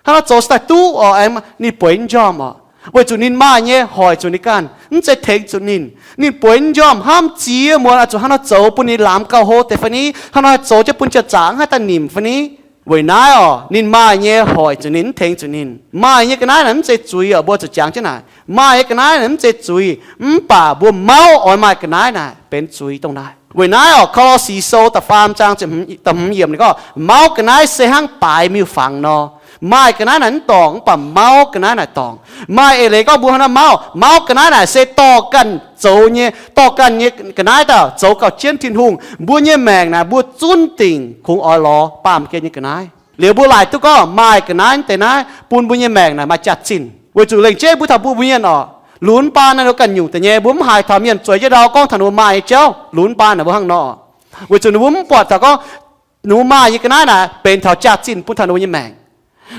hnangv nor zoux se daaih duqv oc. Aengx ninh bueix njormh oc, weic zuqc ninh maaih nyei hoic zuqc ninh ganh, mv zeiz tengx zuqc ninh. Ninh bueix njormh hnamv ziex muonz oix zuqc hnangv nor zoux bun ninh lamz gauh hlo deix fai ni, hnangv nor haih zoux jienv bun jiex zaqc mv haih daaih nimc fai ni. Weic naaiv oc, ninh maaih nyei hoic zuqc ninh, mv tengx zuqc ninh. Maaih nyei ga'naaiv naaic mv zeiz zuiz oc, mbuo zuqc jangx jienv naaic. Maaih nyei ga'naaiv naaic mv zeiz zuiz, mv baac mbuo mauv oix maaih ga'naaiv naaic benx zuiz dongh naaic. Weic naaiv oc, Ko^lo^si Sou da'faam zaang da'hmz yiemc ninh gorngv, mauv ga'naaiv se hnangv baaix miuc-fangx nor. Maaih ga'naaiv naaic mv dorngc, mv baac mauv ga'naaiv naaic dorngc. Maaih eix leiz gorngv mbuo hnangv naaiv mauv, mauv ga'naaiv naaic se dorh ganh zoux nyei, dorh ganh nyei ga'naaiv daaih zoux gauh jienv Tin-Hungh. Mbuo nyei maengc naaic mbuo zunv dingc kungx oix lorz baamh gen nyei ga'naaiv. Liuz mbuo laaic duqv gorngv maaih ga'naaiv deix naaiv bun mbuo nyei maengc naaic maaih jaax-zinh, weic zuqc lengc jeiv mbuo taux mbuo mienh oc, lunx baan naaiv nor ganh nyungc deix nyei, mbuo mv haiz taux mienh zueiz jienv ndau gorngv taux ninh mbuo maaih nyei jauv. Lunx baan naaic mbuo hnangv nor, weic zuqc ninh mbuo mv buatc taux gorngv ninh mbuo maaih nyei ga'naaiv naaic benx taux jaax-zinh bun taux ninh mbuo nyei maengc.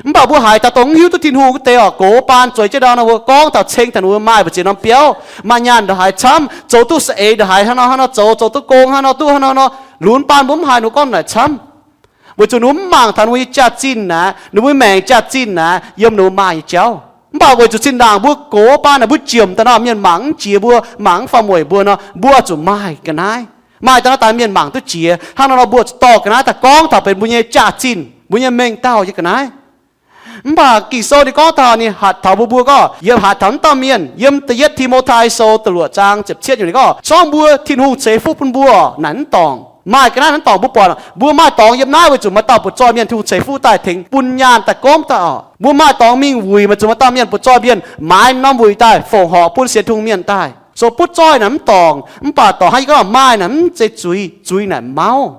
Mv baac mbuo haiz taux dongh mv hiuv duqv Tin-Hungh wuov deix oc, gox baan zueiz jienv ndau nor, mbuo gorngv taux ceng taux ninh mbuo maaih mbu'ziex norm biauv, maaih nyaanh ndongc haaix camv, zoux duqv saeng-eix ndongc haaix, hnangv nor hnangv nor zoux, zoux duqv gong hnangv nor duqv hnangv nor nor. Lunx baan mbuo mv haiz ninh mbuo gorngv naaic camv, weic zuqc ninh mbuo mv mangc taux ninh mbuo nyei jaax-zinh naaic, ninh mbuo maengc jaax-zinh naaic yiem ninh mbuo maaih nyei jauv. Mv baac weic zuqc zinh ndaangc mbuo gox baan naaic mbuo jiemc daaih nor, mienh mangc mv jiex mbuo, mangc mv faaux mueic mbuo nor, mbuo zuqc maaih ga'naaiv. Maaih daaih nor daaih mienh mangc duqv jiex. Hnangv nor nor mbuo zuqc dorh ga'naaiv daaih gorngv taux benx mbuo nyei jaax-zinh, mbuo nyei mengh dauh nyei ga'naaiv. Mv baac Ging-Sou ninh gorngv taux ninh hatc taux mbuo, mbuo gorngv yiem hatc taux mv dauh mienh. Yiem da'yietv Ti^mo^tai Sou da'luoqc zaang ziepc cietv yiemc ninh gorngv, zorngv mbuo Tin-Hungh ceix fuqv bun mbuo naaic mv dorngc. Maaih ga'naaiv naaiv dorngc mbuo buatc, mbuo maaih dorngx yiem naaiv weic zuqc maaih dauh butv-zoih mienh Tin-Hungh ceix fuqv daaih tengx bun nyaanh daaih gomv daaih oc. Mbuo maaih dorngx mingh wuic, maaih zuqc maaih dauh mienh butv-zoih mienh maaiz norm wuic daaih fongc horc bun sienx Tin-Hungh mienh daaih. So butv-zoih naaic mv dorngc, mv baac dorngc hnangv yie gorngv maaih naaic mv zeiz zuiz, zuiz naaic mauv.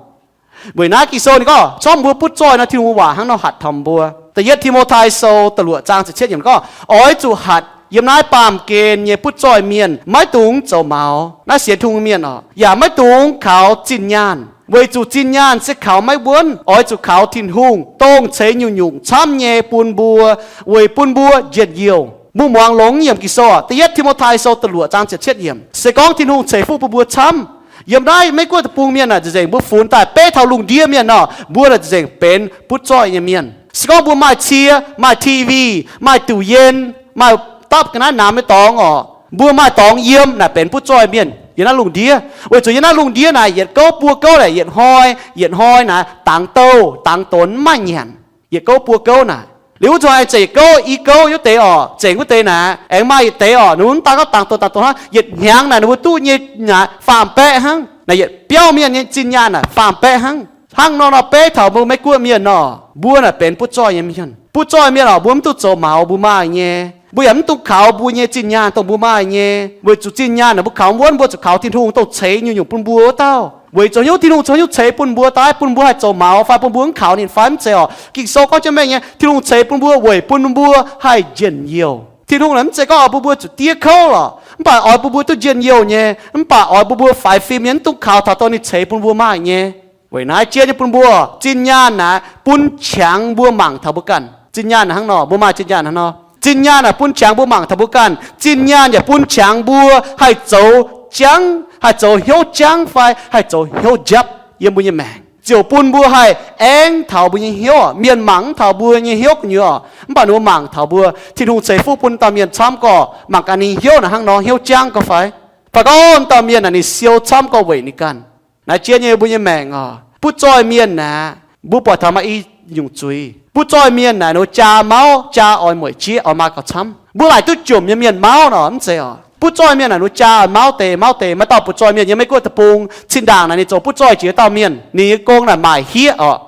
Weic naaiv Ging-Sou ninh gorngv, zorngv mbuo butv-zoih nor, Tin-Hungh waac hnangv nor hatc taux mbuo. Da'yietv Ti^mo^tai Sou da'luoqc zaang ziepc cietv yiemc gorngv, oix zuqc hatc yiem naaiv baamh gen nyei butv-zoih mienh maiv dungx zoux maux, naaiv sienx Tin-Hungh mienh oc, yaac maiv dungx kaux zinh nyaanh, weic zuqc zinh nyaanh se kaux maiv wuonv. Oix zuqc kaux Tin-Hungh, dongh ceix nyungc-nyungc camv nyei bun mbuo, weic bun mbuo njien-youh. Mbuo muangx longx yiemc Ging-Sou oc, da'yietv Ti^mo^tai Sou da'luoqc zaang ziepc cietv yiemc. Se gorngv Tin-Hungh ceix fuqv bun mbuo camv, yiem naaiv Meiv Guoqv deic-bung mienh naaic nzengc-nzengc mbuo funx daaih beiv taux lungh ndiev mienh nor, mbuo naaic nzengc-nzengc benx butv-zoih nyei mienh. Se gorngv mbuo maaih cie, maaih T V, maaih duqc yen, Maaih dapv ga'naaiv namx nyei dorngx oc. Mbuo maaih dorngx yiem naaic benx butv zoih mienh yiem naaiv lungh ndiev. Weic zuqc yiem naaiv lungh ndiev naaic yietc gouv buo gouv naaic yietc hnoi yietc hnoi naaic dangx douh dangx donx mv maaih nyanc. Yietc gouv buo gouv naaic. Liuz wuov zanc aengx zengc yietc gouv i gouv wuov deix oc, zengc wuov deix naaic aengx maaih yietc deix oc, ninh mbuo mv daan gorngv dangx donx dangx donx hnangv, yietc hnyangx naaic ninh mbuo duqv nyei naaic faam-baeqv hnangv. Naaic yietc biauv mienh nyei zinh nyaanh naaic faam-baeqv hnangv. Hnangv nor nor beiv taux mbuo Meiv Guoqv mienh nor, mbuo naaic benx butv zoih nyei mienh. Butv zoih mienh oc, mbuo mv duqv zoux maux mbuo maaih nyei. Mbuo yaac mv dungx kaux mbuo nyei zinh nyaanh dongh mbuo maaih nyei, weic zuqc zinh nyaanh naaic mbuo kaux mv wuonv, mbuo zuqc kaux Tin-Hungh dongh ceix nyungc-nyungc bun mbuo wuov dauh. Weic zuqc hnyouv Tin-Hungh zoux hnyouv ceix bun mbuo daaih, bun mbuo haih zoux maux fai bun mbuo mv kaux ninh fai mv zeiz oc. Ging-Sou gorngv jienv mengh nyei, Tin-Hungh ceix bun mbuo weic bun mbuo haih njien-youh. Tin-Hungh naaic mv zeiz gorngv oix bun mbuo zuqc diev kouv lorqc, mv baac oix bun mbuo duqv njien-youh nyei, mv baac oix bun mbuo faix fim nyei, mv dungx kaux taux dongh ninh ceix bun mbuo maaih nyei. Weic naaiv jien nyei bun mbuo, zinh nyaanh naaic bun qangx mbuo mangc taux mbuo ganh. Zinh nyaanh naaic hnangv nor, mbuo maaih zinh nyaanh hnangv nor. Zinh nyaanh naaic bun qangx mbuo mangc taux mbuo ganh. Zinh nyaanh yaac bun qangx mbuo haih zoux jangv, haih zoux hnyouv jangv fai haih zoux hnyouv njapv yiem mbuo nyei maengc, ziouc bun mbuo haih aengv taux mbuo nyei hnyouv. Mienh mangc mv taux mbuo nyei hnyouv gu'nyuoz, mv baac ninh mbuo mangc taux mbuo. Tin-Hungh ceix fuqv bun dauh mienh camv gorqv, mangc gaax ninh hnyouv naaic hnangv nor, hnyouv jangv gorqv fai. Fai gorngv dauh mienh naaic ninh siou camv gorqv weic ninh ganh. Naaiv jien nyei mbuo nyei maengc oc, butv zoih mienh naaic, mbuo buatc taux maaih i nyungc zuiz. Butv zoih mienh naaic ninh mbuo jaa mauv, jaa oix mueic jieqv, oix maa gauh camv. Mbuo laaic duqv jomc nyei mienh mauv nor mv zeiz oc. Butv zoih mienh naaic ninh mbuo jaa mauv deix mauv deix. Maaih dauh butv zoih mienh yiem Meiv Guoqv deic-bung, cin-ndaangc naaic ninh zoux butv zoih jiex dauh mienh, ninh nyei gong naaic maaic hieqv oc.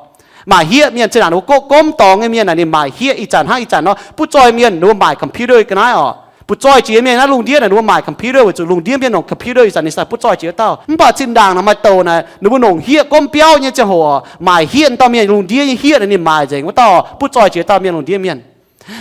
Maaic hieqv mienh, cin-ndaangc ninh mbuo goqv gomv dorngx nyei mienh naaic ninh maaic hieqv ih zanc hnangv ih zanc nor. Butv zoih mienh ninh mbuo maaic computer ga'naaiv oc. Butv zoih jiex mienh naaiv lungh ndiev naaic ninh mbuo maaic computer weic zuqc lungh ndiev mienh longc computer ih zanc ninh sai butv zoih jiex wuov dauh. Mv baac cin-ndaangc naaic maaih douc naaic ninh mbuo longc hieqv gomv biauv nyei ziangh hoc maaic hieqv dauh mienh lungh ndiev nyei hieqv naaic ninh maaic nzengc wuov dauh, butv zoih jiex dauh mienh lungh ndiev mienh.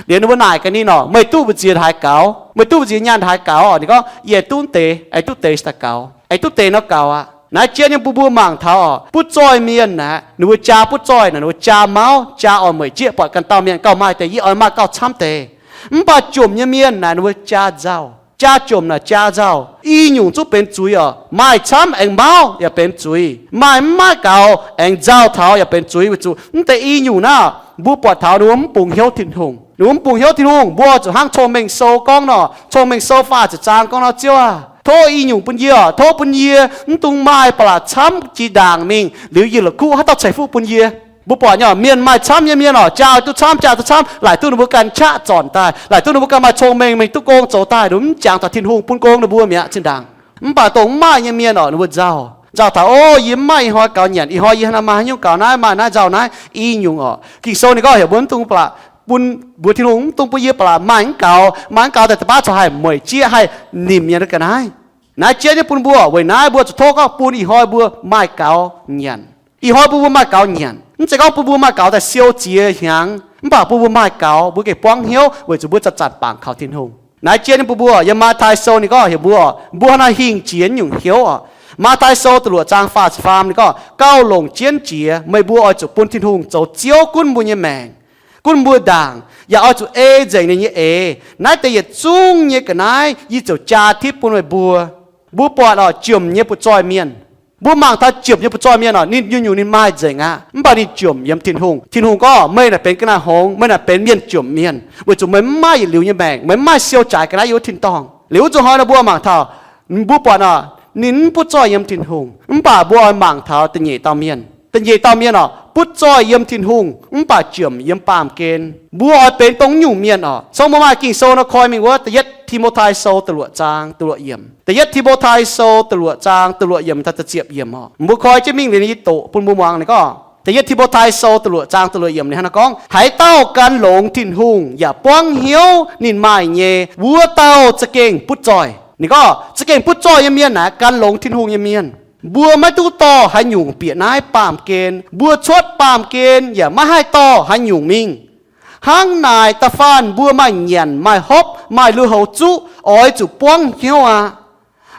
Liuz ninh mbuo naaic gaax ninh oc, meih duqv mbu'ziex haaix gaux? Meih duqv mbu'ziex nyaanh haaix gaux? Ninh gorngv, yie duqv deix, aengx duqv deix daaih gaux, aengx duqv deix nor gaux aqv. Naaiv jien nyei bun mbuo mangc taux oc, butv zoih mienh naaic ninh mbuo jaa butv zoih naaic ninh mbuo jaa mauv, jaa oix mueic jieqv, buatc ganh dauh mienh gauh maaih deix, yie oix maaih gauh camv deix. Mv baac jomc nyei mienh naaic ninh mbuo jaa nzauh. Jaa jomc naaic jaa nzauh. I nyungc zungv benx zuiz oc. Maaih camv aengx mauv yaac benx zuiz. Maaih mv maaih gaux aengx nzauh taux yaac benx zuiz. Weic zuqc mv deix i nyungc naaiv mbuo buatc taux ninh mbuo mv bungx hnyouv Tin-Hungh. Ninh mbuo mv bungx hnyouv Tin-Hungh, mbuo oix zuqc hnangv Cong-Mengh Sou gorngv nor, Cong-Mengh Sou faah ziepc zaang gorngv nor, Ziouv aah, tov i nyungc bun yie oc. Tov bun yie mv dungx maaih ba'laqc camv jiex ndaangc mingh, liuz yie la'kuqv haaix dauh ceix fuqv bun yie? Mbuo buatc nyei oc, mienh maaih camv nyei mienh oc, jaa duqv camv, jaa duqv camv, laaic duqv ninh mbuo ganh qaqv zornc daaih, laaic duqv ninh mbuo ganh maaih cong-mengh mingh duqv gong zoux daaih, ninh mbuo mv jangx taux Tin-Hungh bun gong ninh mbuo mi'aqv, zinh ndaangc. Mv baac dongh mv maaih nyei mienh oc, ninh mbuo nzauh, nzauh taux, O, yie mv maaih ih hnoi gaux nyanc, ih hnoi yie hnangv naaiv maaih haaix nyungc gaux naaiv, maaih naaiv nzauh naaiv. I nyungc oc, Ging-Sou ninh gorngv heuc mbuo mv dungx ba'laqc bun, mbuox Tin-Hungh mv dungx bun yie ba'laqc maaih mv gaux, maaih mv gaux daaih da'baav corc haih mueic jieqv haih nimc nyanc ga'naaiv. Naaiv jien nyei bun mbuo, weic naaiv mbuo zuqc tov gorngv bun ih hnoi mbuo maaih gaux nyanc. Ih hnoi bun mbuo maaih gaux nyanc. Mv zeiz gorngv bun mbuo maaih gaux daaih siou ziex hnyangx, mv baac bun mbuo maaih gaux, mbuo gengh buangv hnyouv weic zuqc mbuo zanc-zanc bangc kaux Tin-Hungh. Naaiv jien nyei bun mbuo, yiem Matv^taai Sou ninh gorngv heuc mbuo, mbuo hnangv naaiv hingh jiex nyungc hnyouv oc. Matv^taai Sou da'luoqc zaang faah ziepc faam ninh gorngv, Gauh longc jienv jiex meih mbuo oix zuqc bun Tin-Hungh zoux Ziouv gunv mbuo nyei maengc, gunv mbuo ndaangc, yaac oix zuqc ei nzengc ninh nyei eix. Naaiv deix yietc zungv nyei ga'naaiv yie ziouc jaa tipv bun meih mbuo. Mbuo buatc oc, jomc nyei butv zoih mienh. Mbuo mangc taux jomc nyei butv zoih mienh oc, ninh nyungc-nyungc ninh maaih nzengc aqv, mv baac ninh jomc yiem Tin-Hungh. Tin-Hungh gorngv, Meih naaic benx ga'naaiv hngongx, meih naaic benx mienh jomc mienh, weic zuqc meih mv maaih yietc liuz nyei maengc, meih mv maaih siou jaaix ga'naaiv yiem wuov tin-dorngh. Liuz wuov zuqc hnoi nor mbuo mangc taux, mbuo buatc oc, ninh mv butv zoih yiem Tin-Hungh, mv baac mbuo oix mangc taux da'nyeic dauh mienh. Da'nyeic dauh mienh oc, butv zoih yiem Tin-Hungh mv baac jomc yiem baamh gen. Mbuo oix benx dongh nyungc mienh oc. Cong mbuo maaih Ging-Sou nor koi mingh wuov, Da'yietv Ti^mo^tai Sou da'luoqc zaang da'luoqc yiemc. Da'yietv Ti^mo^tai Sou da'luoqc zaang da'luoqc yiemc taux da'ziepc yiemc oc. Mbuo koi jienv mingh liuz yie doqc bun mbuo muangx ninh gorngv, Da'yietv Ti^mo^tai Sou da'luoqc zaang da'luoqc yiemc ninh hnangv naaiv gorngv, Haaix dauh gan longx Tin-Hungh yaac buangv hnyouv ninh maaih nyei, wuov dauh za'gengh butv zoih. Ninh gorngv za'gengh butv zoih nyei mienh naaic gan longx Tin-Hungh nyei mienh. Mbuo maiv duqv dorh haaix nyungc bieqc naaiv baamh gen. Mbuo cuotv baamh gen yaac maiv haih dorh haaix nyungc mingh. Hnangv naaic da'faanh mbuo maaih nyanc, maaih hopv, maaih lui-houx zuqv, oix zuqc buangv hnyouv aqv.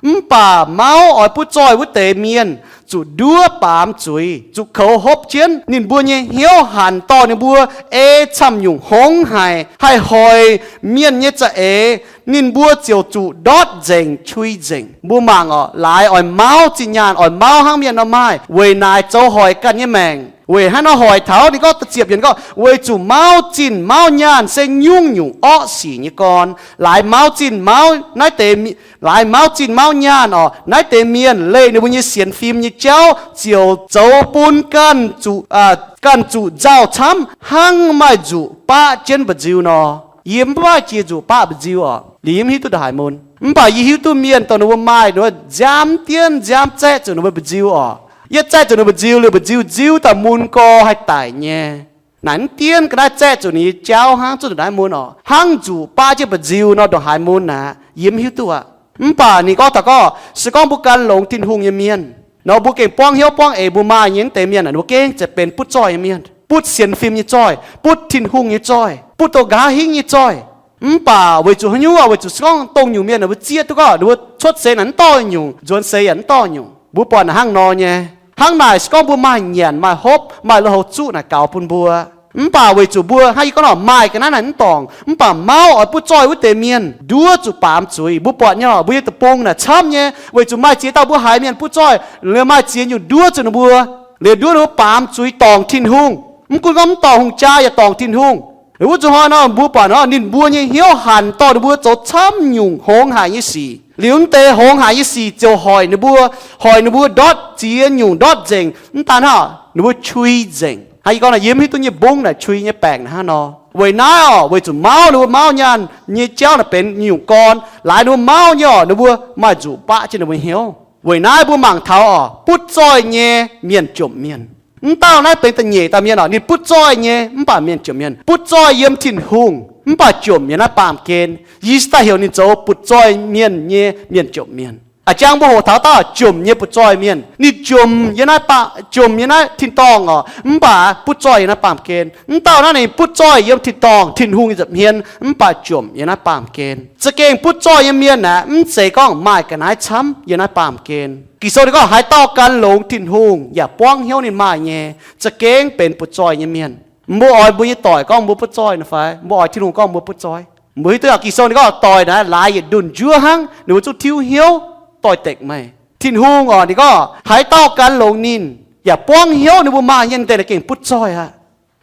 Mv baac mauv oix butv zoih wuov deix mienh zuqc nduov baamz zuiz, zuqc koux hopv jienv. Ninh mbuo nyei hnyouv hanc dorh ninh mbuo ei camv nyungc hngongx haic, haih hoic mienh nyei za'eix. Ninh mbuo ziouc zuqc ndortv nzengc, qui nzengc. Mbuo mangc oc, laaix oix mauv zinh nyaanh, oix mauv hnangv mienh nor maaih, weic naaic zoux hoic ganh nyei maengc. Weic haaix nor hoic taux? Ninh gorngv da'ziepc yiemc gorngv, weic zuqc mauv zinh mauv nyaanh se nyungc-nyungc orqv sic nyei gorn. Laaix mauv zinh mauv naaiv deix, laaix mauv zinh mauv nyaanh orqc, naaiv deix mienh leih ninh mbuo nyei sienx fim nyei jauv ziouc zoux bun ganh zuqc, ganh zuqc nzauh camv hnangv maaih nzuqc baqv jienv mba'nziu nor. Yie mv baac jiex nzuqc baqv mba'nziu orqc. Liuz yie mv hiuv duqv ndongc haaix mun. Mv baac yie hiuv duqv mienh dongh ninh mbuo maaih ninh mbuo nziaamv dienv nziaamv zaeqv zuqc ninh mbuo mba'nziu orqc. Yietv zaeqv zuqc ninh mbuo mba'nziu liuz, mba'nziu nziuv daaih mun gorx haih daic nyei. Naaic mv dienv ga'naaiv zaeqv zuqc ninh nyei jauv hnangv, zuqc ndongc naaiv mun orqc, hnangv nzuqc baqv jienv mba'nziu nor ndongc haaix mun aqv, yie mv hiuv duqv aqv. Mv baac ninh gorngv taux gorngv, se gorngv mbuo gan longx Tin-Hungh nyei mienh nor, mbuo gengh buangv hnyouv buangv eix mbuo maaih nyei mv deix mienh, ninh mbuo gengh ziouc benx butv zoih nyei mienh, butv sienx fim nyei zoih, butv Tin-Hungh nyei zoih, butv douz-nqa'haav hingv nyei zoih. Mv baac weic zuqc haaix nyungc orqc? Weic zuqc se gorngv dongh nyungc mienh ninh mbuo zieqv duqv gorngv ninh mbuo cuotv seix naaic mv dorh nyungc, nzuonx seix yaac mv dorh nyungc. Mbuo buatc naaic hnangv nor nyei. Hnangv naaic se gorngv mbuo maaih nyanc, maaih hopv, maaih lui-houx zuqv naaic gaux bun mbuo. Mv baac weic zuqc mbuo hnangv yie gorngv nor, maaih ga'naaiv naaic mv dorngc, mv baac mauv oix butv zoih wuov deix mienh nduov zuqc baamz zuiz. Mbuo buatc nyei lorqc, mbuo nyei deic-bung naaic camv nyei, weic zuqc maaih ziex dauh mbuo haiz mienh butv zoih, liuz maaih ziex nyungc nduov zuqc ninh mbuo, liuz nduov ninh mbuo baamz zuiz dorngc Tin-Hungh. Mv gunv gorngv mv dorngc hungh jaa yaac dorngc Tin-Hungh. Wuov zuqc hnoi nor mbuo buatc nor ninh mbuo nyei hnyouv hanc dorh ninh mbuo zoux camv nyungc hngongx haic nyei sic. Liuz mv deix hngongx haic nyei sic ziouc hoic ninh mbuo, hoic ninh mbuo ndortv ziex nyungc ndortv nzengc. Mv daan hnangv, ninh mbuo qui nzengc. Hnangv yie gorngv naaic, yie mv hiuv duqv nyei mbungv naaic qui nyei baengc naaic hnangv nor. Weic naaiv orqc, weic zuqc mauv ninh mbuo mauv nyaanh nyei jauv naaic benx nyungc gorn. Laaix ninh mbuo mauv nyei orqc, ninh mbuo maaih nzuqc baqv jienv ninh mbuo hnyouv. Weic naaiv mbuo mangc taux orqc, butv zoih nyei mienh jomc mienh. Mv dauh naaiv benx da'nyeic dauh mienh orqc, ninh butv zoih nyei mv baac mienh jomc mienh. Butv zoih yiem Tin-Hungh mv baac jomc yiem naaiv baamh gen. Yie se daaih heuc ninh zoux butv zoih mienh nyei mienh jomc mienh. A'jang mbuo hoqc taux dauh jomc nyei butv zoih mienh, ninh jomc yiem naaiv baamh, jomc yiem naaiv tin-dorngh orqc, mv baac butv zoih yiem naaiv baamh gen. Mv dauh naaiv ninh butv zoih yiem tin-dorngh, Tin-Hungh nyei nza'hmien, mv baac jomc yiem naaiv baamh gen. Za'gengh butv zoih nyei mienh aeqv, mv zeiz gorngv maaih ga'naaiv camv yiem naaiv baamh gen. Ging-Sou ninh gorngv haaix dauh gan longx Tin-Hungh yaac buangv hnyouv ninh maaih nyei, za'gengh benx butv zoih nyei mienh. Mbuo oix mbuo nyei doic gorngv mbuo butv zoih nor fai mbuo oix Tin-Hungh gorngv mbuo butv zoih? Mbuo hiuv duqv Ging-Sou ninh gorngv doic naaiv laaix yietc ndunh njuov hnangv, ninh mbuo zungv tiuv hnyouv doix-dekc meih. Tin-Hungh orqc, ninh gorngv haaix dauh gan longx ninh yaac buangv hnyouv ninh mbuo maaih nyei deix naaiv gengh butv zoih aqv.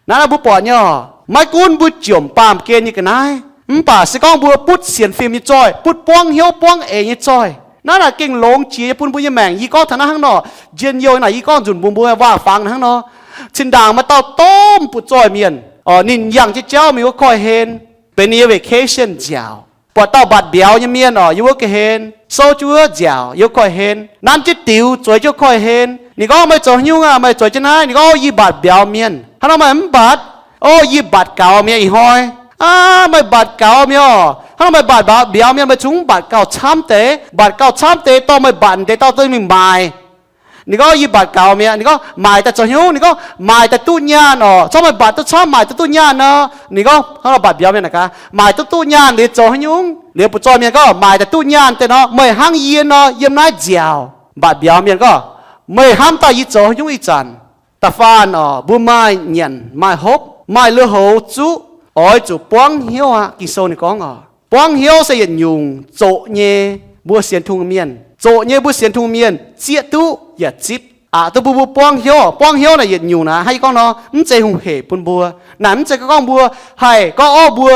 Naaiv naaiv mbuo buatc nyei orqc, maiv gunv mbuo jomc baamh gen nyei ga'naaiv, mv baac se gorngv mbuo butv sienx fim nyei zoih, butv buangv hnyouv buangv eix nyei zoih, naaiv naaic gengh longx jiex nyei bun mbuo nyei maengc. Yie gorngv taux naaiv hnangv nor, njien-youh naaic yie gorngv nzunc mbuo mbuo waac-fangx hnangv nor, zinh ndaangc maaih dauh domh butv zoih mienh, orqc, ninh yangh jienv jauv mingh wuov koiv-hlen, benx ninh nyei vacation nziaauc. Buatc dauh mbatc mbiauz nyei mienh orqc, yiem wuov koiv-hlen, souv jienv wuov nziaauc yiem wuov koiv-hlen, nanv jienv diux zueiz jienv wuov koiv-hlen. Ninh gorngv, meih zoux haaix nyungc aqv? Meih zueiz jienv naaiv? Ninh gorngv, o, yie mbatc mbiauz mienh. Hnangv nor meih mv mbatc? O, yie mbatc gaux mi'aqv ih hnoi. Aav, meih mbatc gaux mi'aqv orqc. Hnangv nor meih mbatc mbiauz mienh, meih zungv mv mbatc gauh camv deix. Mbatc gauh camv deix dorh meih mbatc deix dauh duqv mingh maaic. Ninh gorngv, yie mbatc gaux mi'aqv. Ninh gorngv, maaic daaih zoux haaix nyungc? Ninh gorngv, maaic daaih duqv nyaanh orqc. Corc meih mbatc duqv camv, maaic daaih duqv nyaanh nor. Ninh gorngv, hnangv nor mbatc mbiauz mienh naaic gaax, maaic duqv duqv nyaanh liuz zoux haaix nyungc? Liuz butv zoih mienh gorngv, maaic daaih duqv nyaanh deix nor, meih hnangv yie nor yiem naaiv nziaauc. Mbatc mbiauz mienh gorngv, meih hnamv daaih yie zoux haaix nyungc ih zanc? Da'faanh orqc, mbuo maaih nyanc maaih hopv, maaih lui-houx zuqv, oix zuqc buangv hnyouv aqv. Ging-Sou ninh gorngv orqc, buangv hnyouv se yietc nyungc zoqc nyei. Mbuo sienx Tin-Hungh mienh, zoqc nyei mbuo sienx Tin-Hungh mienh zieqv duqv yaac zipv. Aqc duqv mbuo, mbuo buangv hnyouv. Buangv hnyouv naaic yietc nyungc naaic hnangv yie gorngv nor, mv zeiz hungh hec bun mbuo. Naaic mv zeiz gorngv mbuo haih gorngv, o, mbuo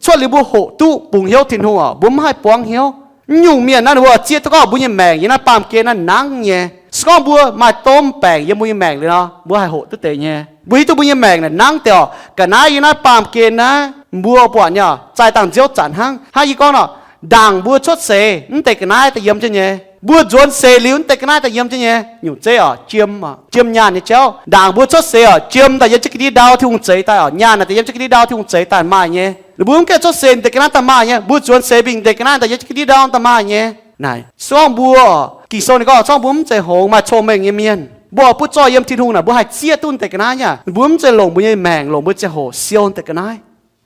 cuotv liuz mbuo hoqc duqv bungx hnyouv Tin-Hungh orqc, mbuo mv haih buangv hnyouv. Mv nyungc mienh naaiv ninh mbuo zieqv duqv gorngv mbuo nyei maengc yiem naaiv baamh gen naaiv nangv nyei. Se gorngv mbuo maaih domh baengc yiem mbuo nyei maengc liuz nor, mbuo haih hoqc duqv deix nyei. Mbuo hiuv duqv mbuo nyei maengc naaic nangv deix orqc. Ga'naaiv yiem naaiv baamh gen naaiv, mbuo buatc nyei orqc, zaaih dangh nziouv zanc hnangv. Hnangv yie gorngv nor, ndaangc mbuo cuotv seix mv deix ga'naaiv daaih yiem jienv nyei. Mbuo nzuonx seix liuz mv deix ga'naaiv daaih yiem jienv nyei. Nyungc zeiv orqc, jiem, jiem nyaanh nyei jauv. Ndaangc mbuo cuotv seix orqc, jiem daaih yiem jienv ga'ndiev ndau Tin-Hungh zeix daaih orqc. Nyaanh daaih yiem jienv ga'ndiev ndau Tin-Hungh zeix daaih maaih nyei. Ninh mbuo mv gaengh cuotv seix mv deix ga'naaiv daaih maaih nyei. Mbuo nzuonx seix mingh mv deix ga'naaiv daaih yiem jienv ga'ndiev ndau daaih maaih nyei. Naaic, se gorngv mbuo, Ging-Sou ninh gorngv, se gorngv mbuo mv zeiz hngongx maaih cong-mengh nyei mienh, mbuo oix butv zoih yiem Tin-Hungh naaic, mbuo haih zieqv duqv mv deix ga'naaiv nyei. Mbuo mv zeiz longc mbuo nyei maengc, longc mbuo nyei ziangh hoc siou mv deix ga'naaiv.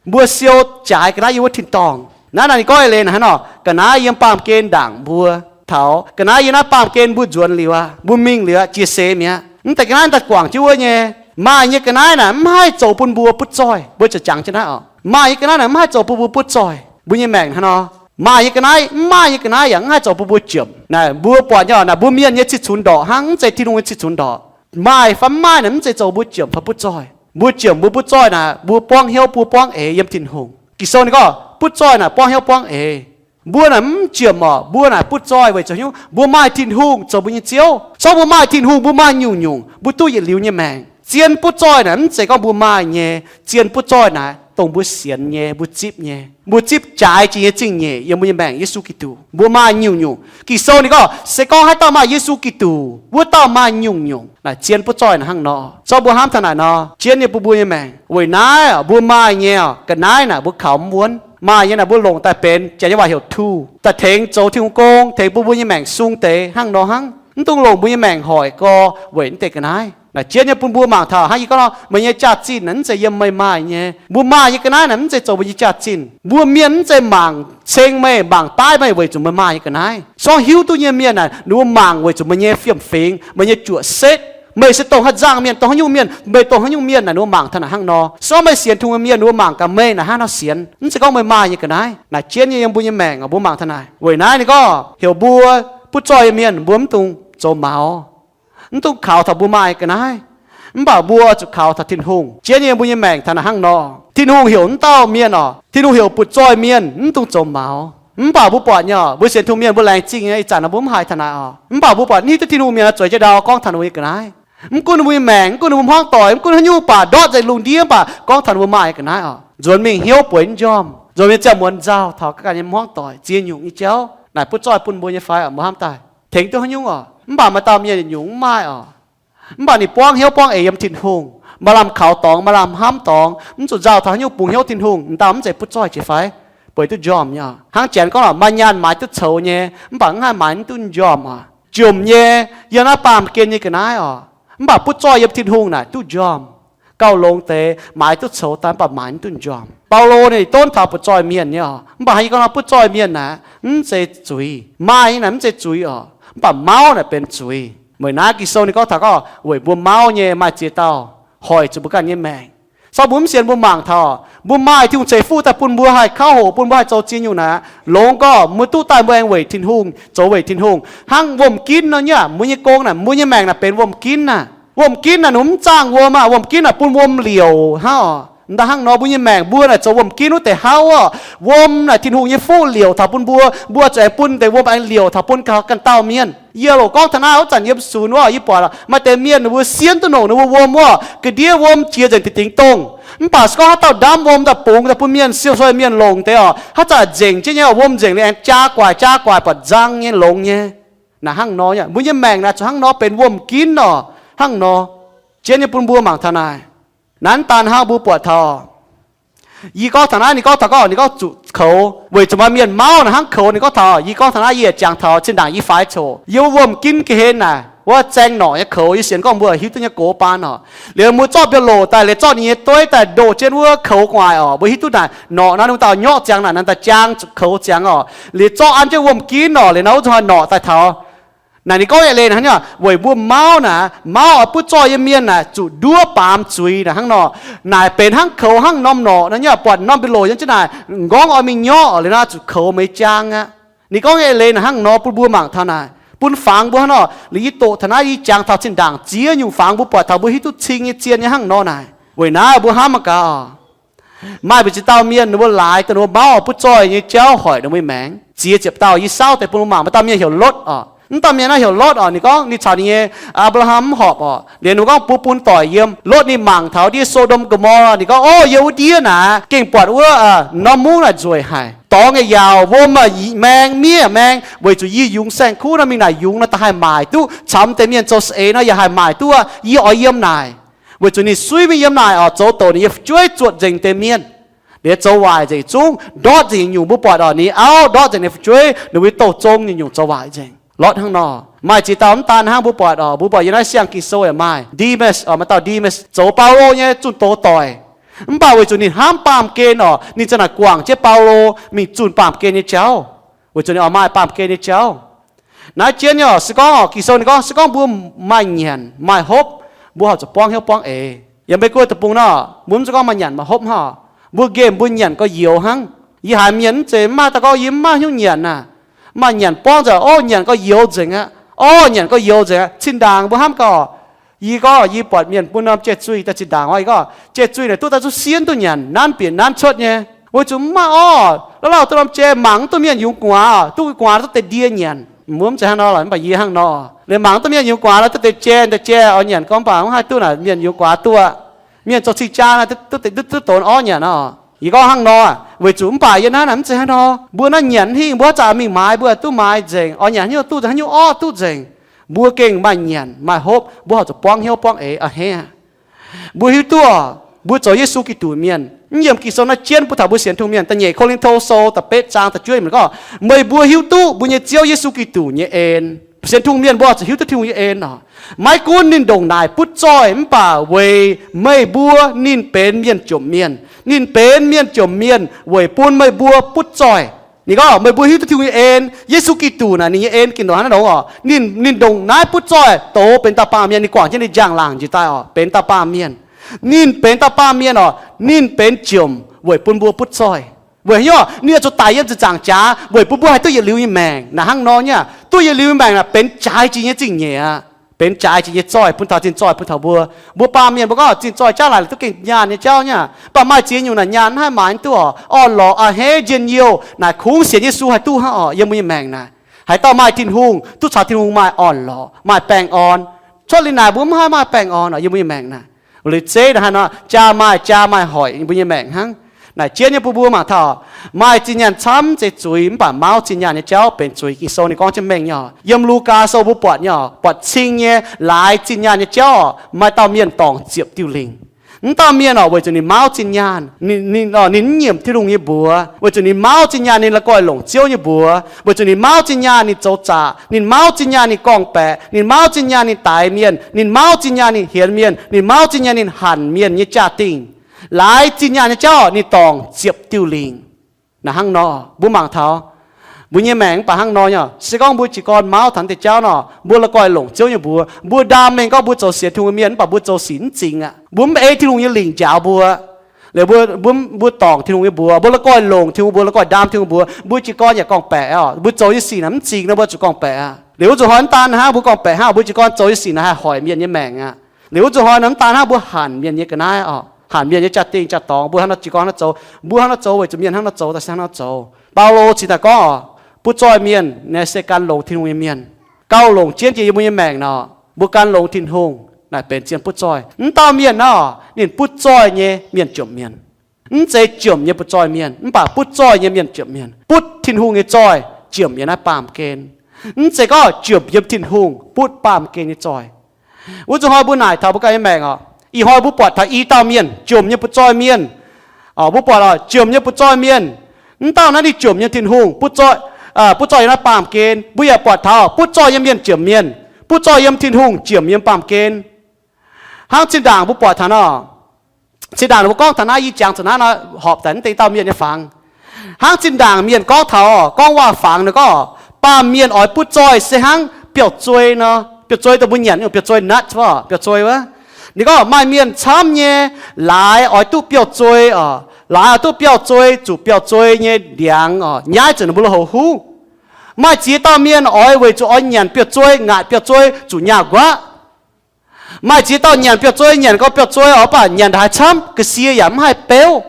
Mbuo siou jaaix ga'naaiv yiem wuov tin-dorngh. Naaiv naaic ninh gorngv eix leiz naaic hnangv nor, ga'naaiv yiem baamh gen ndaangc mbuo. Taux ga'naaiv yiem naaiv baamh gen mbuo nzuonx liuz aqv, mbuo mingh liuz aqv, jiex seix mi'aqv. Mv deix ga'naaiv daaih guangc jienv wuov nyei. Maaih nyei ga'naaiv naaic mv haih zoux bun mbuo butv zoih. Mbuo ziouc jangx jienv naaiv orqc. Maaih nyei ga'naaiv naaic mv haih zoux bun mbuo butv zoih. Mbuo nyei maengc hnangv nor, maaih nyei ga'naaiv, mv maaih nyei ga'naaiv yaac mv haih zoux bun mbuo jomc. Naaic mbuo buatc nyei orqc, naaic mbuo mienh nyei cih cunx ndorqc hnangv, mv zeiz Tin-Hungh nyei cih cunx ndorqc. Maaih fai mv maaih naaic mv zeiz zoux mbuo jiem fai butv zoih. Mbuo jiem mbuo butv zoih naaic, mbuo buangv hnyouv mbuo buangv eix yiem Tin-Hungh. Ging-Sou ninh gorngv butv zoih naaic buangv hnyouv buangv eix. Mbuo naaic mv jiem orqc, mbuo naaic butv zoih weic zuqc hnyouv mbuo maaih Tin-Hungh zoux mbuo nyei Ziouv. Corc mbuo maaih Tin-Hungh, mbuo maaih nyungc-nyungc, mbuo duqv yietc liuz nyei maengc. Zien butv zoih naaic mv zeiz gorngv mbuo maaih nyei. Zien butv zoih naaic dongh mbuo sienx nyei, mbuo zipv nyei, mbuo zipv jaaix jiex nyei zingh nyeic yiem mbuo nyei maengc Yesu Giduc. Mbuo maaih nyungc-nyungc. Ging-Sou ninh gorngv se gorngv haaix dauh maaih Yesu Giduc, wuov dauh maaih nyungc-nyungc. Naaic zien butv zoih naaic hnangv nor. Zorqv mbuo hnamv taux naaic nor, jienv nyei bun mbuo nyei maengc. Weic naaiv mbuo maaih nyei ga'naaiv naaic mbuo kaux mv wuonv. Maaih nyei naaic mbuo longc daaih benx, janx nyei waac heuc ทู daaih tengx zoux Tin-Hungh gong, tengx bun mbuo nyei maengc sung deix hnangv nor hnangv. Mv dungx longc mbuo nyei maengc hoic gorx weic naaiv deix ga'naaiv. Naaic jienv nyei bun mbuo mangc taux hnangv yie gorngv nor, meih nyei jaax-zinh naaic mv zeiz yiem meih maaih nyei. Mbuo maaih nyei ga'naaiv naaic mv zeiz zoux mbuo nyei jaax-zinh. Mbuo mienh mv zeiz mangc ceng meih, mangc daaih meih weic zuqc meih maaih nyei ga'naaiv. Sorng hiuv duqv nyei mienh naaic ninh mbuo mangc weic zuqc meih nyei fiem-fingx, meih nyei juoqc-setv. Meih se dongh haaix nzangc mienh, dongh haaix nyungc mienh, meih dongh haaix nyungc mienh naaic ninh mbuo mangc taux naaic hnangv nor. Sorng meih sienx Tin-Hungh nyei mienh ninh mbuo mangc gaax meih naaic hnangv nor sienx, mv zeiz gorngv meih maaih nyei ga'naaiv. Naaic jienv nyei yiem mbuo nyei maengc mbuo mangc taux naaic. Weic naaiv ninh gorngv heuc mbuo butv zoih nyei mienh mbuo mv dungx zoux maux, mv dungx kaux taux mbuo maaih nyei ga'naaiv. Mv baac mbuo zuqc kaux taux Tin-Hungh. Jienv nyei yiem mbuo nyei maengc taux naaic hnangv nor. Tin-Hungh heuc mv dauh mienh orqc, Tin-Hungh heuc butv zoih mienh mv dungx zoux maux. Mv baac mbuo buatc nyei orqc, mbuo sienx Tin-Hungh mienh mbuo laengz zingh nyei, ih zanc naaic mbuo mv haiz taux naaic orqc. Mv baac mbuo buatc hiuv duqv Tin-Hungh mienh oix zueiz jienv ndau gorngv taux ninh mbuo nyei ga'naaiv. Mv gunv ninh mbuo nyei maengc, mv gunv ninh mbuo hmuangv doic, mv gunv haaix nyungc baac ndortv nzengc lungh ndiev mv baac gorngv taux ninh mbuo maaih nyei ga'naaiv orqc. Nzuonx mingh hnyouv bueix mv njormh, nzuonx mingh ziangh muonz nzauh taux ganh nyei hmuangv doic ziex nyungc nyei jauv. Naaic butv zoih bun mbuo nyei fai orqc? Mbuo hnamv daaih tengx duqv haaix nyungc orqc? Mv baac maaih dauh mienh yietc nyungc mv maaih orqc. Mv baac ninh buangv hnyouv buangv eix yiem Tin-Hungh, maaih lamh kaux dorngx, maaih lamh hnamv dorngx, mv zuqc nzauh taux haaix nyungc bungx hnyouv Tin-Hungh, m'dauh mv zeiz butv zoih jiex fai? Bueix duqv njormh nyei orqc. Hnangv Janx gorngv lorqc, maaih nyaanh maaiz duqv coux nyei, mv baac mv haih maaiz mv duqv njormh orqc. Jomc nyei yiem naaiv baamh gen nyei ga'naaiv orqc, mv baac butv zoih yiem Tin-Hungh naaic duqv njormh. Gauh longx deix maaiz duqv coux daaih mv baac maaiz mv duqv njormh. Baulo ninh donv taux butv zoih mienh nyei orqc, mv baac hnangv yie gorngv nor butv zoih mienh naaic mv zeiz zuiz. Maaih nyei naaic mv zeiz zuiz orqc, mv baac mauv naaic benx zuiz. Weic naaiv Ging-Sou ninh gorngv taux gorngv weic mbuo mauv nyei maaih ziex dauh hoic zuqc mbuo ganh nyei maengc. Sorng mbuo mv sienx mbuo mangc taux, mbuo maaih Tin-Hungh ceix fuqv daaih bun mbuo haih kauv hoqc, bun mbuo haih zoux ziex nyungc naaic, longx gorqv mbuo duqv daaih mbuo aengx weic Tin-Hungh, zoux weic Tin-Hungh. Hnangv wuom-ginv nor nyei, mbuo nyei gong naaic, mbuo nyei maengc naaic benx wuom-ginv naaic. Wuom-ginv naaic ninh mv zaangh wuom aqv. Wuom-ginv naaic bun wuom liouc hnangv oc. M'daaih hnangv nor mbuo nyei maengc mbuo naaic zoux wuom-ginv wuov deix hauv oc. Wuom naaic Tin-Hungh nyei fuqv liouc taux bun mbuo, mbuo zuqc aengx bun deix wuom aengx liouc taux bun ganh dauh mienh. Yie loc gorngv taux naaiv wuov zanc yiem sunx wuov, yie buatc maaih deix mienh ninh mbuo sienv duqv longc ninh mbuo wuom wuov, ga'ndiev wuom jiex nzengc dingc dingc dongh. Mv baac se gorngv haaix dauh ndamv wuom daaih bungx daaih bun mienh, siou sueih mienh longc deix oc, haaix zanc nzengc jienv nyei oc, wuom nzengc liuz aengx jaa guaic jaa guaic buatc nzang nyei longx nyei. Naaic hnangv nor nyei, mbuo nyei maengc naaic zuqc hnangv nor benx wuom-ginv oc. Hnangv nor, jienv nyei bun mbuo mangc taux naaic. Naaiv daan hnangv mbuo buatc taux, yie gorngv taux naaiv, ninh gorngv taux gorngv, ninh gorngv zuqc koux weic zuqc maaih mienh mauv naaic hnangv koux. Ninh gorngv taux, yie gorngv taux naaiv yie jangx taux zinh ndaangc yie faix coc yiem wuov wuom-ginv ga'hlen naaic wuov zaeng norqc nyei koux. Yie sienx gorngv mbuo hiuv duqv nyei gox baan oc. Liuz mbuo zorqv mbiauz-loc daaih, liuz zorqv ninh nyei dueiv daaih ndoh jienv wuov koux gu'nguaaic oc. Mbuo hiuv duqv naaic norqc naaiv ninh dauh nyorqv ziangx naaic, naaic daaih jaang zuqc koux ziangx oc. Liuz zorqv an jienv wuom-ginv oc, liuz naaiv wuov zuqc haih norqc daaih taux. Naaic ninh gorngv eix leiz naaic hnangv, weic mbuo mauv naaic, mauv oix butv zoih nyei mienh naaic zuqc nduov baamz zuiz naaic hnangv nor. Naaic benx hnangv koux hnangv norm norqc nor nyei, buatc norm mbiauz-loc nyei jienv naaic, m'nqorngv oix mingh nyorqv liuz naaiv zuqc koux meix jaang aqv. Ninh gorngv eix leiz naaic hnangv nor bun mbuo mangc taux naaic, bun fangx mbuo hnangv nor. Liuz yie doqc taux naaiv, yie jangx taux zinh ndaangc ziex nyungc fangx mbuo buatc taux mbuo hiuv duqv cing nyei zien nyei hnangv nor naaic. Weic naaiv mbuo hnamv mangc gaax oc. Maaih mbuo ziex dauh mienh ninh mbuo laaix dongh ninh mbuo mauv oix butv zoih nyei jauv hoic ninh mbuo nyei maengc. Ziex ziepc dauh yie saauv deix bun mbuo mangc. Maaih dauh mienh heuc Lotv oc. Mv dauh mienh naaiv heuc Lotv oc. Ninh gorngv ninh caux ninh nyei Apc^laa^ham mv horpc oc. Liuz ninh mbuo gorngv bun bun doic yiem. Lotv ninh mangc taux ndiev So^ndom Go^mo^laa, ninh gorngv, Ov, yiem wuov ndiev naaic gengh buatc wuov norm mungv naaic nzueic haic. Dorngx yaac yaauc, wuom maeng, miev maeng. Weic zuqc yie yungz saeng-kuv nor mingh naaic yungz nor da'haih maaic duqv, camx deix mienh zoux saeng-eix nor yaac haih maaic duqv. Yie oix yiem naaic. Weic zuqc ninh suiv mingh yiem naaic oc, zoux douc ninh nyei fu'jueiv zuotc nzengc deix mienh. Liuz zoux waaic nzengc zungv, ndortv nzengc nyungc-nyungc mbuo buatc oc, ninh auv ndortv nzengc ninh fu'jueiv, ninh mbuo douz-zong nyungc-nyungc zoux waaic nzengc. Lotv hnangv nor. Maaih ziex dauh mv daan hnangv mbuo buatc oc, mbuo buatc yiem naaiv siang Ging-Sou yaac maaih Ndimas oc, maaih dauh Ndimas zoux Baulo nyei zunh doz doic. Mv baac weic zuqc ninh hnamv baamh gen oc, ninh za'naaic guangc jienv Baulo mingh zunh baamh gen nyei jauv, weic zuqc ninh oix maaih baamh gen nyei jauv. Naaiv jienv nyei oc, se gorngv oc, Ging-Sou ninh gorngv se gorngv mbuo maaih nyanc maaih hopv, mbuo horpc zuqc buangv hnyouv buangv eix. Yiem Meiv Guoqv deic-bung nor, mbuo mv zeiz gorngv maaih nyanc maaih hopv hnangv oc. Mbuo nqemh mbuo nyanc gorx-youz hnangv. Yie haiz mienh mv zeiz mv maaih daaih gorngv yie mv maaih hnyouv nyanc naaic. Maaih nyanc buangv nzengc, ov, nyanc gorx-youz nzengc aqv. Ov, nyanc gorx-youz nzengc aqv. Zinh ndaangc mbuo hnamv gaax oc, Yie gorngv yie buatc mienh bun norm jai-zuih daaih zinh ndaangc oc, yie gorngv jai-zuih naaic duqv daaih zuqc sienx duqv nyanc, nanv bieqc nanv cuotv nyei. Weic zuqc mv maaih orv, la'lauh duqv norm jai mangc mv duqv mienh yungz gu'nguaaz, duqv gu'nguaaz duqv deix ndie nyanc. Mbuo mv zeiz hnangv nor lorqc, mv baac yie hnangv nor. Liuz mangc duqv mienh yungz gu'nguaaz nor duqv deix jai, deix jai oix nyanc gorngv mv baac mv haih duqv naaic mienh yungz gu'nguaaz duqv, mienh zoux cing-jaa naaic duqv, duqv donx orv nyanc oc. Yie gorngv hnangv nor, weic zuqc mv baac yie naaiv naaic mv zeiz hnangv nor. Mbuo naaiv nyanc mv hingh, mbuo haaix zanc mingh maaiz mbuo duqv maaiz nzengc, oix nyanc haaix nyungc duqv nzengc, haaix nyungc orv duqv nzengc. Mbuo gengh maaih nyanc maaih hopv, mbuo horpc zuqc buangv hnyouv buangv eix a'hneiv. Mbuo hiuv duqv mbuo zoux Yesu Giduc mienh. Mv yiem Ging-Sou naaiv jienv bun taux mbuo sienx Tin-Hungh mienh. Da'nyeic Ko^lin^to Sou da'betv zaang da'juov yiemc gorngv, meih mbuo hiuv duqv mbuo nyei Ziouv Yesu Giduc nyei en. Sienx Tin-Hungh mienh mbuo zuqc hiuv duqv Tin-Hungh nyei en oc. Maiv gunv ninh ndongc naaic butv zoih, mv baac weic meih mbuo ninh benx mienh jomc mienh. Ninh benx mienh jomc mienh weic bun meih mbuo butv zoih. Ninh gorngv meih mbuo hiuv duqv Tin-Hungh nyei en. Yesu Giduc naaic ninh nyei en gengh ndongc haaix nor oc. Ninh, ninh ndongc naaiv butv zoih doz benx dauh baamh mienh, ninh guangc jienv ninh njang-laangc njiec daaih oc, benx dauh baamh mienh. Ninh benx dauh baamh mienh oc, ninh benx jomc weic bun mbuo butv zoih. Weic haaix nyungc? Ninh oix zuqc daic yiem ziepc nzaangc jaax weic bun mbuo haih duqv yietc liuz nyei maengc. Naaic hnangv nor nyei aqv. Duqv yietc liuz nyei maengc naaic benx jaaix jiex nyei zingh nyeic aqv. Benx jaaix jiex nyei zoih bun taux zinh zoih bun taux mbuo. Mbuo baamh mienh mbuo gorngv zinh zoih jaav laaic duqv gengh nyaanh nyei jauv nyei aqv. Mv baac maaih ziex nyungc naaic nyaanh mv haih maaiz duqv oc. Orn-lorqc a'hneiv njien-youh naaic kungx sienx Yesu haih duqv hnangv oc. Yiem mbuo nyei maengc naaic haaix dauh maaih Tin-Hungh duqv caux Tin-Hungh maaih orn-lorqc, maaih baengh orn. Cuotv liuz naaic mbuo mv haih maaih baengh orn oc. Yiem mbuo nyei maengc naaic liuz zeiv naaic hnangv nor, jaa maaih jaa maaih hoic mbuo nyei maengc hnangv. Naaic jienv nyei bun mbuo mangc taux maaih zinh nyaanh camv zeiz zuiz, mv baac mauv zinh nyaanh nyei jauv benx zuiz. Ging-Sou ninh gorngv jienv mengh nyei oc. Yiem Lugaa Sou mbuo buatc nyei oc, buatc cing nyei laaix zinh nyaanh nyei jauv oc, maaih dauh mienh dorngc ziepc diuh lingc. Mv dauh mienh oc, weic zuqc ninh mauv zinh nyaanh, ninh, ninh, ninh mv nyiemc Tin-Hungh nyei mbuox. Weic zuqc ninh mauv zinh nyaanh ninh la'guaih longc Ziouv nyei mbuox. Weic zuqc ninh mauv zinh nyaanh ninh zoux zaqc, ninh mauv zinh nyaanh ninh gorngv-baeqc, ninh mauv zinh nyaanh ninh daix mienh, ninh mauv zinh nyaanh ninh hienx mienh, ninh mauv zinh nyaanh ninh hanc mienh nyei jaa-dingh. Laaix zinh nyaanh nyei jauv ninh dorngc ziepc diuh lingc. Naaic hnangv nor, mbuo mangc taux mbuo nyei maengc mv baac hnangv nor nyei. Se gorngv mbuo jiez gorn mauv taux deix jauv nor, mbuo la'guaih longc Ziouv nyei mbuox. Mbuo ndaam mengh gorngv mbuo zoux sienx Tin-Hungh mienh mv baac mbuo zoux sic mv zingx aqv. Mbuo mv ei Tin-Hungh nyei lingc njaaux mbuo. Liuz mbuo, mbuo, mbuo dorngc Tin-Hungh nyei mbuox, mbuo la'guaih longc Tin-Hungh mbuox, la'guaih ndaam Tin-Hungh mbuox, mbuo jiez gorn yaac gorngv-baeqc oc. Mbuo zoux nyei sic naaic mv zingx nor mbuo zuqc gorngv-baeqc aqv. Liuz wuov nzunc hnoi mv daan hnangv mbuo gorngv-baeqc hnangv, mbuo jiez gorn zoux nyei sic naaic haih hoic mienh nyei maengc aqv. Liuz wuov nzunc hnoi naaic mv daan hnangv mbuo hanc mienh nyei ga'naaiv oc, hanc mienh nyei jaa-dingh jaa-dorngx, mbuo hnangv nor jiez gorn hnangv nor zoux, mbuo hnangv nor zoux weic zuqc mienh hnangv nor zoux, daaih se hnangv nor zoux. Baulo cingx daaih gorngv oc, butv zoih mienh naaiv se gan longx Tin-Hungh nyei mienh. Gauh longc jienv jiex yiem mbuo nyei maengc nor, mbuo gan longx Tin-Hungh naaic benx zien butv zoih. Mv dauh mienh nor, ninh butv zoih nyei mienh jomc mienh. Mv zeiz jomc nyei butv zoih mienh, mv baac butv zoih nyei mienh jomc mienh. Butv Tin-Hungh nyei zoih jomc yiem naaiv baamh gen. Mv zeiz gorngv jomc yiem Tin-Hungh butv baamh gen nyei zoih. Wuov nzunc hnoi mbuo naaic taux mbuo ganh nyei maengc oc. Ih hnoi mbuo buatc taux i dauh mienh, jomc nyei butv zoih mienh. Mbuo buatc oc, jomc nyei butv zoih mienh. Mv dauh naaiv ninh jomc nyei Tin-Hungh, butv zoih, butv zoih yiem naaiv baamh gen. Mbuo yaac buatc taux butv zoih yiem mienh jomc mienh, butv zoih yiem Tin-Hungh jomc yiem baamh gen. Hnangv zinh ndaangc mbuo buatc taux nor, zinh ndaangc mbuo gorngv taux naaiv, yie jangx zuqc naaiv nor horpc daaih mv deix dauh mienh nyei fangx. Hnangv zinh ndaangc mienh gorngv taux, gorngv waac-fangx nor gorngv, baamh mienh oix butv zoih se hnangv biauv-zuei nor. Biauv-zuei dongh mbuo nyanc nyei biauv-zuei, nuts, biauv-zuei wuov. Ninh gorngv maaih mienh camv nyei, laaix oix duqv biauv-zuei oc, laaix oix duqv biauv-zuei, zuqc biauv-zuei nyei ndiangx oc nyaiv zuqc ninh mbuo lui-houx huv. Maaih ziex dauh mienh oix weic zuqc oix nyanc biauv-zuei, ngaatc biauv-zuei zuqc nyaah nquaqv. Maaih ziex dauh nyanc biauv-zuei, nyanc gau biauv-zuei oc, mv baac nyanc haaix camv, ga'sie yaac mv haih beuv.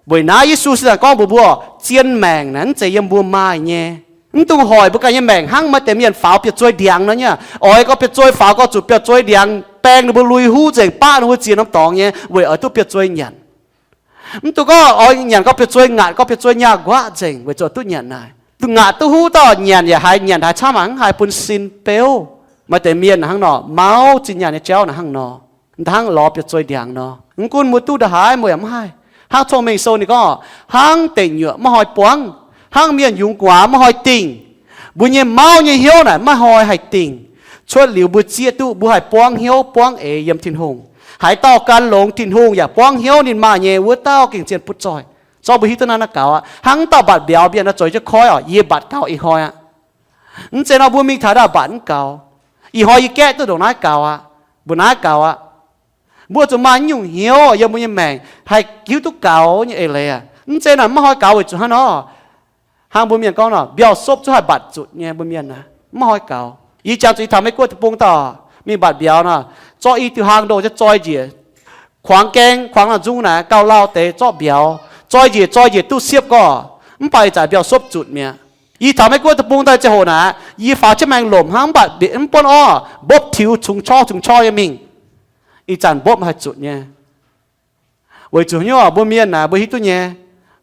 Weic naaiv Yesu se gorngv mbuox mbuo, zien maengc naaic mv zeiz yiem mbuo maaih nyei. Mv dungx hoic mbuo ganh nyei maengc hnangv maaih deix mienh faaux biauv-zuei ndiangx nor nyei. Oix gau biauv-zuei, faaux gau zuqc biauv-zuei ndiangx baeng ninh mbuo lui huv nzengc, baqv ninh mbuo ziex norm dorngx nyei weic oix duqv biauv-zuei nyanc. Mv dungx gorngv oix nyanc gau biauv-zuei, ngaatc gau biauv-zuei nyaah nquaqv nzengc weic zuqc duqv nyanc naaic. Ngaatc duqv huv dauh nyanc yaac haiz nyanc haaix camv mv haih bun sin beuv. Maaih deix mienh hnangv nor, mauv zinh nyaanh nyei jauv naaic hnangv nor, hnangv lorz biauv-zuei ndiangx nor. Mv gunv mbuo duqv ndongc haaix mbuo yaac mv haih. Hnangv Cong-Mengh Sou ninh gorngv, hnangv deic nyuoqc maiv hnoi buangv, hnangv mienh yungz gu'nguaaz maiv hnoi dingh. Mbuo nyei mauv nyei hnyouv naaic maiv hnoi haih dingh. Cuotv liuz mbuo zieqv duqv mbuo haih buangv hnyouv buangv eix yiem Tin-Hungh. Haaix dauh gan longx Tin-Hungh yaac buangv hnyouv ninh maaih nyei, wuov dauh gengh zien butv zoih. Zorqv mbuo hiuv duqv naaiv naaiv gaux aqv. Hnangv dauh mbatc mbiauz mienh naaiv zoux jienv koiv oc, yie mbatc gaux ih hnoi aqv. Mv zeiz nor mbuo mingh taux ndau mbatc mv gaux. Ih hnoi yie gaeqv duqv ndongc naaiv gaux aqv, mbuo naaiv gaux aqv. Mbuo zuqc maaih nyungc hnyouv yiem mbuo nyei maengc haih hiuv duqv gaux nyei eix leiz aqv. Mv zeiz naaic maiv hnoi gaux weic zuqc hnangv nor, hnangv mbuo mienh gorngv nor, mbiauz-sopv zungv haih mbatc zuqc nyei, mbuo mienh naaic maiv hnoi gaux. Yie jangx zuqc yie taux Meiv Guoqv deic-bung dauh mingh mbatc mbiauz nor, Zorqv i diuh hlaang ndoh jienv zoi njiec, kuangx gaeng kuangx laangh nzung naaic gauh lauh deix zorqv mbiauz, zoi njiec zoi njiec duqv siepv gorqv, mv baac ih zanc mbiauz-suopv zutc mi'aqv. Yie taux Meiv-Guoqv deic-bung daaih ziangh hoc naaic, yie faaux jienv maengx lomc hnangv, mv baac mv buonv orv, mbopv tiux cungx qor cungx qor nyei mingh. Ih zanc mbopv haih zutc nyei. Weic zuqc haaix nyungc, mbuo mienh naaic mbuo hiuv duqv nyei,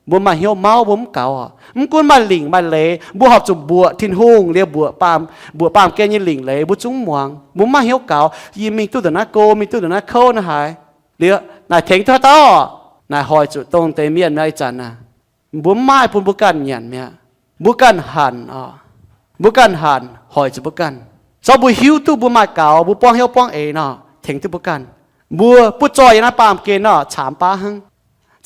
mbuo maaih hnyouv mauv mbuo mv gaux oc. Mv gunv maaih lingc maaih leiz, mbuo horpc zuqc mbuoqc Tin-Hungh liuz mbuoqc baamh, mbuoqc baamh gen nyei lingc leiz, mbuo zungv mv muangx, mbuo mv maaih hnyouv gaux. Yie mingh duqv ndongc naaiv go, mingh duqv ndongc naaiv kouv naaiv haaix, liuz naaic tengx duqv haaix dauh? Naaic hoic zuqc dongh deix mienh mi'aqv. Ih zanc naaic mbuo mv maaih bun mbuo ganh nyanc mi'aqv. Mbuo ganh hanc oc. Mbuo ganh hanc hoic zuqc mbuo ganh. Zorqv mbuo hiuv duqv mbuo maaih gaux, mbuo buangv hnyouv buangv eix nor, tengx duqv mbuo ganh. Mbuo butv zoih yiem naaiv baamh gen nor, caamx baav hnangv.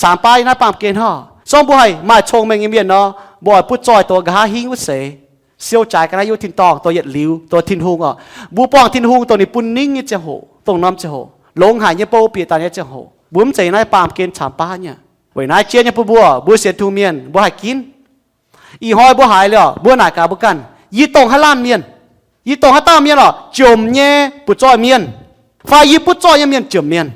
Caamx baav yiem naaiv baamh gen hnangv. Zorqv mbuo haih maaih cong-mengh nyei mienh nor, mbuo oix butv zoih dongh nqa'haav hingv wuov seix, siou jaaix ga'naaiv yiem wuov tin-dorngh, dongh yietc liuz, dongh Tin-Hungh oc. Mbuo buangh Tin-Hungh dongh ninh bun ningv nyei ziangh hoc, dongh norm ziangh hoc, longx haic nyei bou bieqc daaih nyei ziangh hoc, mbuo mv zeiz yiem naaiv baamh gen caamx baav nyei. Weic naaiv jien nyei bun mbuo, mbuo sienx Tin-Hungh mienh mbuo haih ginv. Ih hnoi mbuo haiz liuz, mbuo naaic gaax mbuo ganh, yie dongh haaix laanh mienh? Yie dongh haaix dauh mienh oc? Jomc nyei butv zoih mienh, fai yie butv zoih nyei mienh jomc mienh?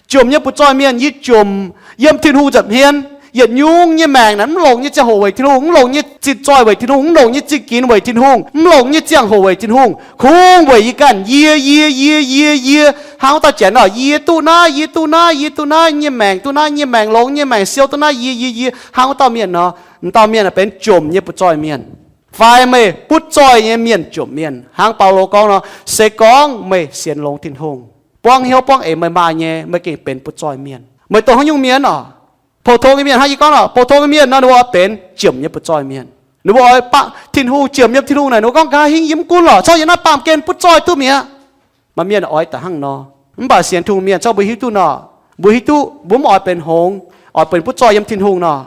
Jomc nyei butv zoih mienh, yie jomc yiem Tin-Hungh nza'hmien. Yietc nyungc nyei maengc naaic mv longc nyei ziangh hoc weic Tin-Hungh, mv longc nyei zinh zoih weic Tin-Hungh, mv longc nyei zinh ginx weic Tin-Hungh, mv longc nyei ziangh hoc weic Tin-Hungh, kungx weic yie ganh, yie, yie, yie, yie, yie, hnangv wuov dauh janx oc, yie duqv naaiv, yie duqv naaiv, yie duqv naaiv nyei maengc, duqv naaiv nyei maengc, longx nyei maengc, siou duqv naaiv, yie, yie, yie, hnangv wuov dauh mienh nor. M'dauh mienh naaic benx jomc nyei butv zoih mienh. Fai meih butv zoih nyei mienh jomc mienh, hnangv Baulo gorngv nor, se gorngv meih sienx longx Tin-Hungh, buangv hnyouv buangv eix meih maaih nyei, meih gengh benx butv zoih mienh. Meih dongh haaix nyungc mienh oc? Pou-tong nyei mienh hnangv yie gorngv oc, pou-tong nyei mienh nor ninh mbuo oix benx jomc nyei butv zoih mienh. Ninh mbuo oix baac Tin-Hungh, jomc yiem Tin-Hungh naaic ninh mbuo gorngv nqa'haav hingv yie mv gunv lorqc, corc yiem naaiv baamh gen butv zoih duqv mi'aqv. Maaih mienh oix daaih hnangv nor. Mv baac sienx Tin-Hungh mienh corc mbuo hiuv duqv nor, mbuo hiuv duqv mbuo mv oix benx hngongx, oix benx butv zoih yiem Tin-Hungh nor.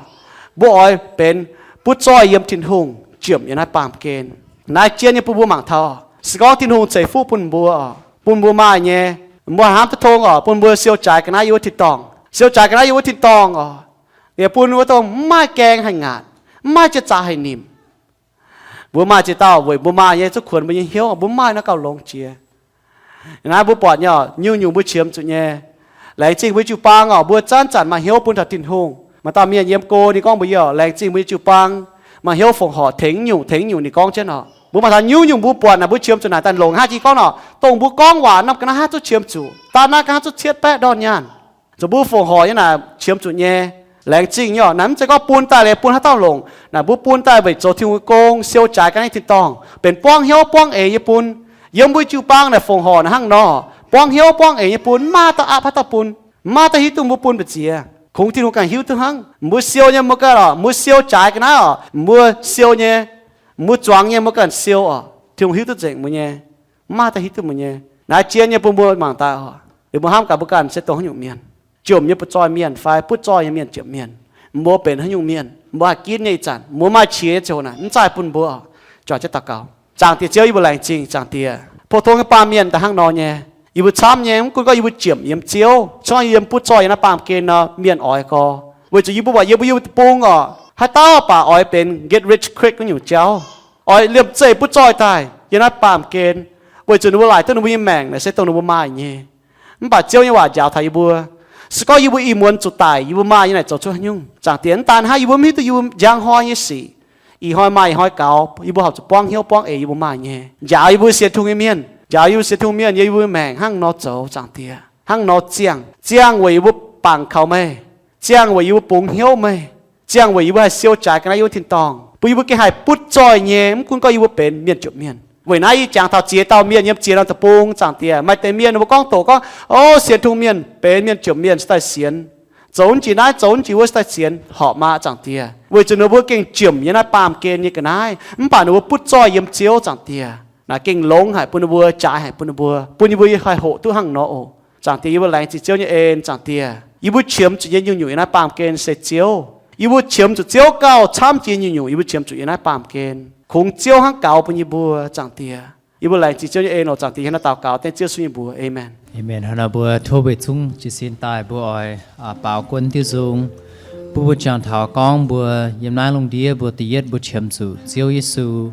Mbuo oix benx butv zoih yiem Tin-Hungh, jomc yiem naaiv baamh gen. Naaiv jien nyei bun mbuo mangc taux, se gorngv Tin-Hungh ceix fuqv bun mbuo oc, bun mbuo maaih nyei, mbuo hnamv duqv tong oc, bun mbuo siou jaaix ga'naaiv yiem wuov tin-dorngh. Siou jaaix ga'naaiv yiem wuov tin-dorngh oc, liuz bun wuov dongh mv maaih gaeng haih ngaatc, mv maaih jiex zaqc haih nimc. Mbuo maaih ziex dauh weic mbuo maaih nyei zuqv kuonx mbuo nyei hnyouv, mbuo maaih nor gauh longx jiex. Naaiv mbuo buatc nyei oc, nyungc-nyungc mbuo qiemx zuqc nyei. Laengz zingh mbuo nyei jiu-baang oc, mbuo zanc-zanc maaih hnyouv bun taux Tin-Hungh. Maaih dauh mienh yiem go ninh gorngv mbuo, yie oc, laengz zingh mbuo nyei jiu-baang, maaih hnyouv fongc horc tengx nyungc tengx nyungc ninh gorngv jienv oc. Mbuo maaih taux nyungc-nyungc mbuo buatc naaic mbuo qiemx zuqc naaic daaih longc haaix jiex gorngv oc, dongh mbuo gorngv waac norm ga'naaiv haaix zuqc qiemx zuqc, daaih naaiv ga'naaiv haaix zuqc cietv baeqv ndorn nyaanh. Zuqc mbuo fongc horc nyei naaic qiemx zuqc nyei. Laengz zingh nyei oc, naaiv mv zeiz gorngv bun daaih liuz bun haaix dauh longc. Naaic mbuo bun daaih weic zoux Tin-Hungh nyei gong, siou jaaix ga'naaiv tin-dorngh, benx buangv hnyouv buangv eix nyei bun. Yiem mbuo jiu-baang naaic fongc horc naaic hnangv nor, buangv hnyouv buangv eix nyei bun, mv maaih dauh aapv haaix dauh bun, mv maaih dauh hiuv duqv mbuo bun mbu'ziex. Kungx Tin-Hungh ganh hiuv duqv hnangv. Mbuo siou nyei mbuo ganh oc, mbuo siou jaaix ga'naaiv oc, mbuo siou nyei, mbuo zuangx nyei mbuo ganh siou oc, Tin-Hungh hiuv duqv nzengc mbuo nyei. Mv maaih dauh hiuv duqv mbuo nyei. Naaiv jien nyei bun mbuo mangc daaih oc. Liuz mbuo hnamv gaax mbuo ganh se dongh haaix nyungc mienh. Jomc nyei butv zoih mienh fai butv zoih nyei mienh jomc mienh, mbuo benx haaix nyungc mienh, mbuo haih ginv nyei ih zanc, mbuo maaih qiex nyei ziangh hoc naaic, mv zaih bun mbuo oc. Juangc jienv daux gaux. Zaangc Diex Ziouv, yie mbuo laengz zingh Zaangc Diex. Pou-tong nyei baamh mienh daaih hnangv nor nyei. Yie mbuo camv nyei, mv gunv gorngv yie mbuo jomc yiem Ziouv, se gorngv yie yiem butv zoih yiem naaiv baamh gen nor, mienh oix gorx. Weic zuqc yie mbuo buatc yie mbuo yiem deic-bung oc, haaix dauh baac oix benx get rich quick wuov nyungc jauv, oix liemh zeih butv zoih daaih yiem naaiv baamh gen, weic zuqc ninh mbuo laaic duqv ninh mbuo nyei maengc naaic se dongh ninh mbuo maaih nyei. Mv baac Ziouv nyei waac njaaux taux yie mbuo, se gorngv yie mbuo ih muonz zuqc daic, yie mbuo maaih nyei naaic zoux cuotv haaix nyungc. Zaangc Diex, mv daan hnangv, yie mbuo mv hiuv duqv yie mbuo njang hnoi nyei sic. Ih hnoi maaih ih hnoi gaux, yie mbuo horpc zuqc buangv hnyouv buangv eix yie mbuo maaih nyei. Njaaux yie mbuo sienx Tin-Hungh nyei mienh, njaaux yie mbuo sienx Tin-Hungh mienh yiem yie mbuo maengc hnangv nor zoux, Zaangc Diex. Hnangv nor ziangh, ziangh weic yie mbuo bangc kaux meih, ziangh weic yie mbuo bungx hnyouv meih, ziangh weic yie mbuo haih siou jaaix ga'naaiv yiem wuov tin-dorngh, bun yie mbuo gengh haih butv zoih nyei, mv gunv gorngv yie mbuo benx mienh jomc mienh. Weic naaiv yie jangx taux ziex dauh mienh yiem ziex norm deic-bung, Zaangc Diex, maaih deix mienh ninh mbuo gorngv doqc gorngv, o, sienx Tin-Hungh mienh benx mienh jomc mienh se daaih sienx, zoux mv jiex naaiv zoux mv jiex wuov se daaih sienx, horpc maah, Zaangc Diex. Weic zuqc ninh mbuo gengh jomc yiem naaiv baamh gen nyei ga'naaiv, mv baac ninh mbuo butv zoih yiem Ziouv, Zaangc Diex. Naaic gengh longx haic bun ninh mbuo, jaaix haic bun ninh mbuo, bun yie mbuo haih hoqc duqv hnangv nor oc. Zaangc Diex, yie mbuo laengz zingh Ziouv nyei en, Zaangc Diex. Yie mbuo qiemx zuqc nyei nyungc-nyungc yiem naaiv baamh gen se Ziouv. Yie mbuo qiemx zuqc Ziouv gauh camv jiex nyungc-nyungc yie mbuo qiemx zuqc yiem naaiv baamh gen. Kungx Ziouv hnangv gaux bun yie mbuo, Zaangc Diex. Yie mbuo laengz zingh Ziouv nyei en oc, Zaangc Diex. Hnangv naaiv daux gaux dengv Ziouv Yesu nyei mbuox. Aamen. Aamen. Hnangv naaiv mbuo tov mbuo zungv jiez sin daaih, mbuo oix, aa, baaux guon diuh nzung, bun mbuo jangx taux gorngv mbuo yiem naaiv lungh ndiev mbuo da'yietv mbuo qiemx zuqc Ziouv Yesu.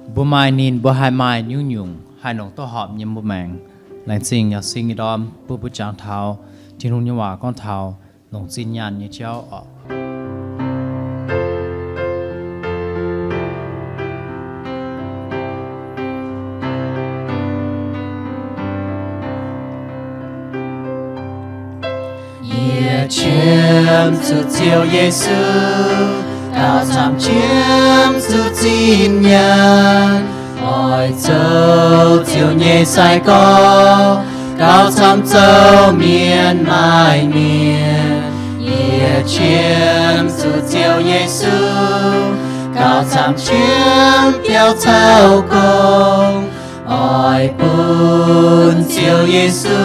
Mbuo maaih ninh, mbuo haih maaih nyungc-nyungc haih longc duqv horpc nyei mbuo maengc. Laengz zingh Yauh Sing nyei ndorm bun mbuo jangx taux Tin-Hungh nyei waac gorngv taux longc zinh nyaanh nyei jauv oc. Yie qiemx zuqc Ziouv Yesu, gauh camv qiemx zuqc zinh nyaanh, oix zoux Ziouv nyei sai-gorx, gauh camv zoux mienh maaih mienh. Yie qiemx zuqc Ziouv Yesu, gauh camv qiemx biaux caux gong, oix bun Ziouv Yesu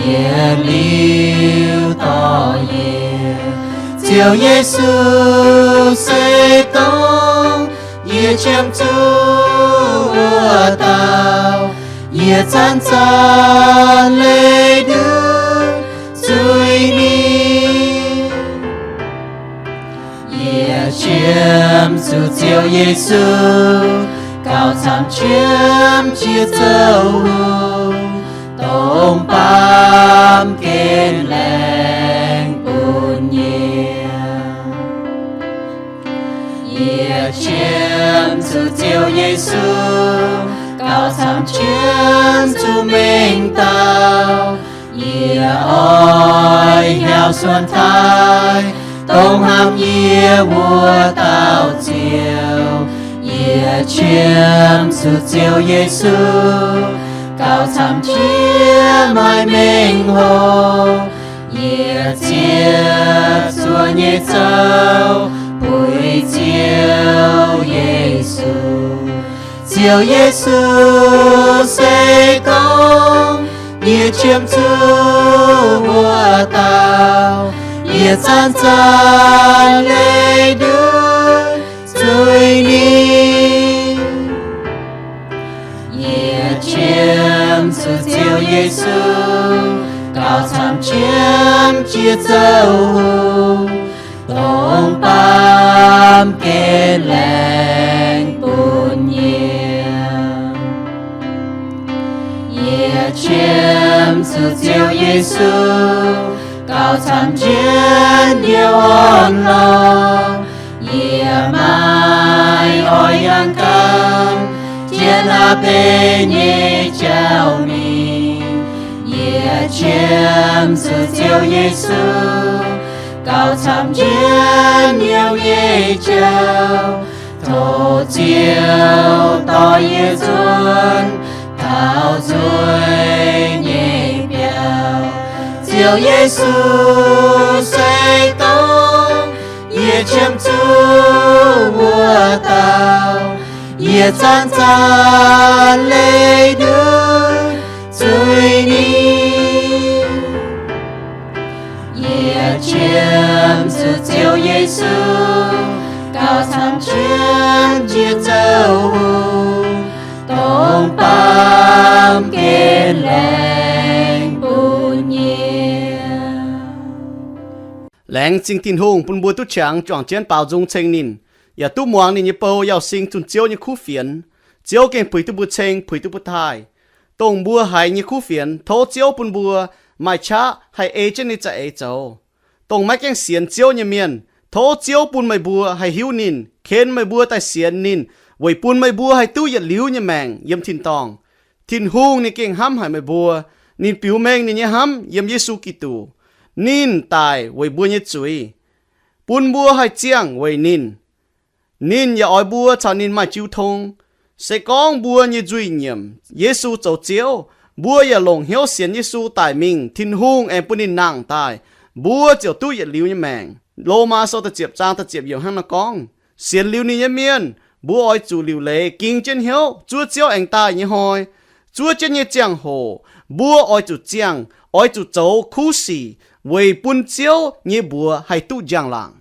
yietc liuz dorh yie. Ziouv Yesu se dongh yie qiemx zuqc wuov dauh, yie zanc-zanc leih ndutv zuiz ninh. Yie qiemx zuqc Ziouv Yesu, gauh camv qiemx jiex zouv hungh, dongh baamh gen laengz bun yie. Yie qiemx zuqc Ziouv Yesu, gauh camv qiemx zuqc mengh dauh. Yie oix hnyouv suonc taaih dongh hnamv yie wuov dauh Ziouv. Yie qiemx zuqc Ziouv Yesu, gauh camv qiemx maaih mengh hoc. Yie ziec zuoqv nyei zoux buix Ziouv Yesu. Ziouv Yesu se dongh yie qiemx zuqc wuov dauh, yie zanc-zanc leih ndutv zuiz ninh. Yie qiemx zuqc Ziouv Yesu, gauh camv qiemx jiex zouv hungh, dongh baamh gen laengz bun yie. Yie qiemx zuqc Ziouv Yesu, gauh camv jienv yie orn-lorqc. Yie maiv oix yangh ganh jienv a'beiv nyei jauv mingh. Yie qiemx zuqc Ziouv Yesu, gauh camv jienv yie nyei jauv. Tov Ziouv dorh yie nzuonx taux nzueic nyei biauv. Ziouv Yesu se dongh yie qiemx zuqc wuov dauh, yie zanc-zanc leih ndutv zuiz ninh. Yie qiemx zuqc Ziouv Yesu, gauh camv jienv jiex zouv hungh, dongh baamh gen laengz bun yie. Laengz zingh Tin-Hungh bun mbuo duqv qangx juangc jienv baaux nzung ceng ninh, yaac duqv muangx ninh nyei bou Yauh Sing zunh Ziouv nyei kuv fienx. Ziouv gengh puix duqv mbuo ceng, puix duqv mbuo taaih. Dongh mbuo haiz nyei kuv fienx, tov Ziouv bun mbuo maaih qaqv haih ei jienv ninh nyei za'eix zoux. Dongh maiv gaengh sienx Ziouv nyei mienh, tov Ziouv bun meih mbuo haih hiuv ninh, ken meih mbuo daaih sienx ninh, weic bun meih mbuo haih duqv yietc liuz nyei maengc yiem tin-dorngh. Tin-Hungh ninh gengh hnamv haic meih mbuo. Ninh biux mengh ninh nyei hnamv yiem Yesu Giduc. Ninh daic weic mbuo nyei zuiz, bun mbuo haih ziangh weic ninh. Ninh yaac oix mbuo caux ninh maaih jiu tong. Se gorngv mbuo nyei nzuih nyiemc Yesu zoux Ziouv, mbuo yaac longc hnyouv sienx Yesu daic mingh, Tin-Hungh aengx bun ninh nangh daaih, mbuo ziouc duqv yietc liuz nyei maengc. Lomaa sou da'ziepc zaang da'ziepc yiemc hnangv naaiv gorngv, sienx liuz ninh nyei mienh, mbuo oix zuqc liuc leiz ging jienv hnyouv zuov Ziouv aengx daaih nyei hnoi. Zuov jienv nyei ziangh hoc mbuo oix zuqc ziangh, oix zuqc zoux kuv sic weic bun Ziouv nyei mbuox haih duqv njang-laangc.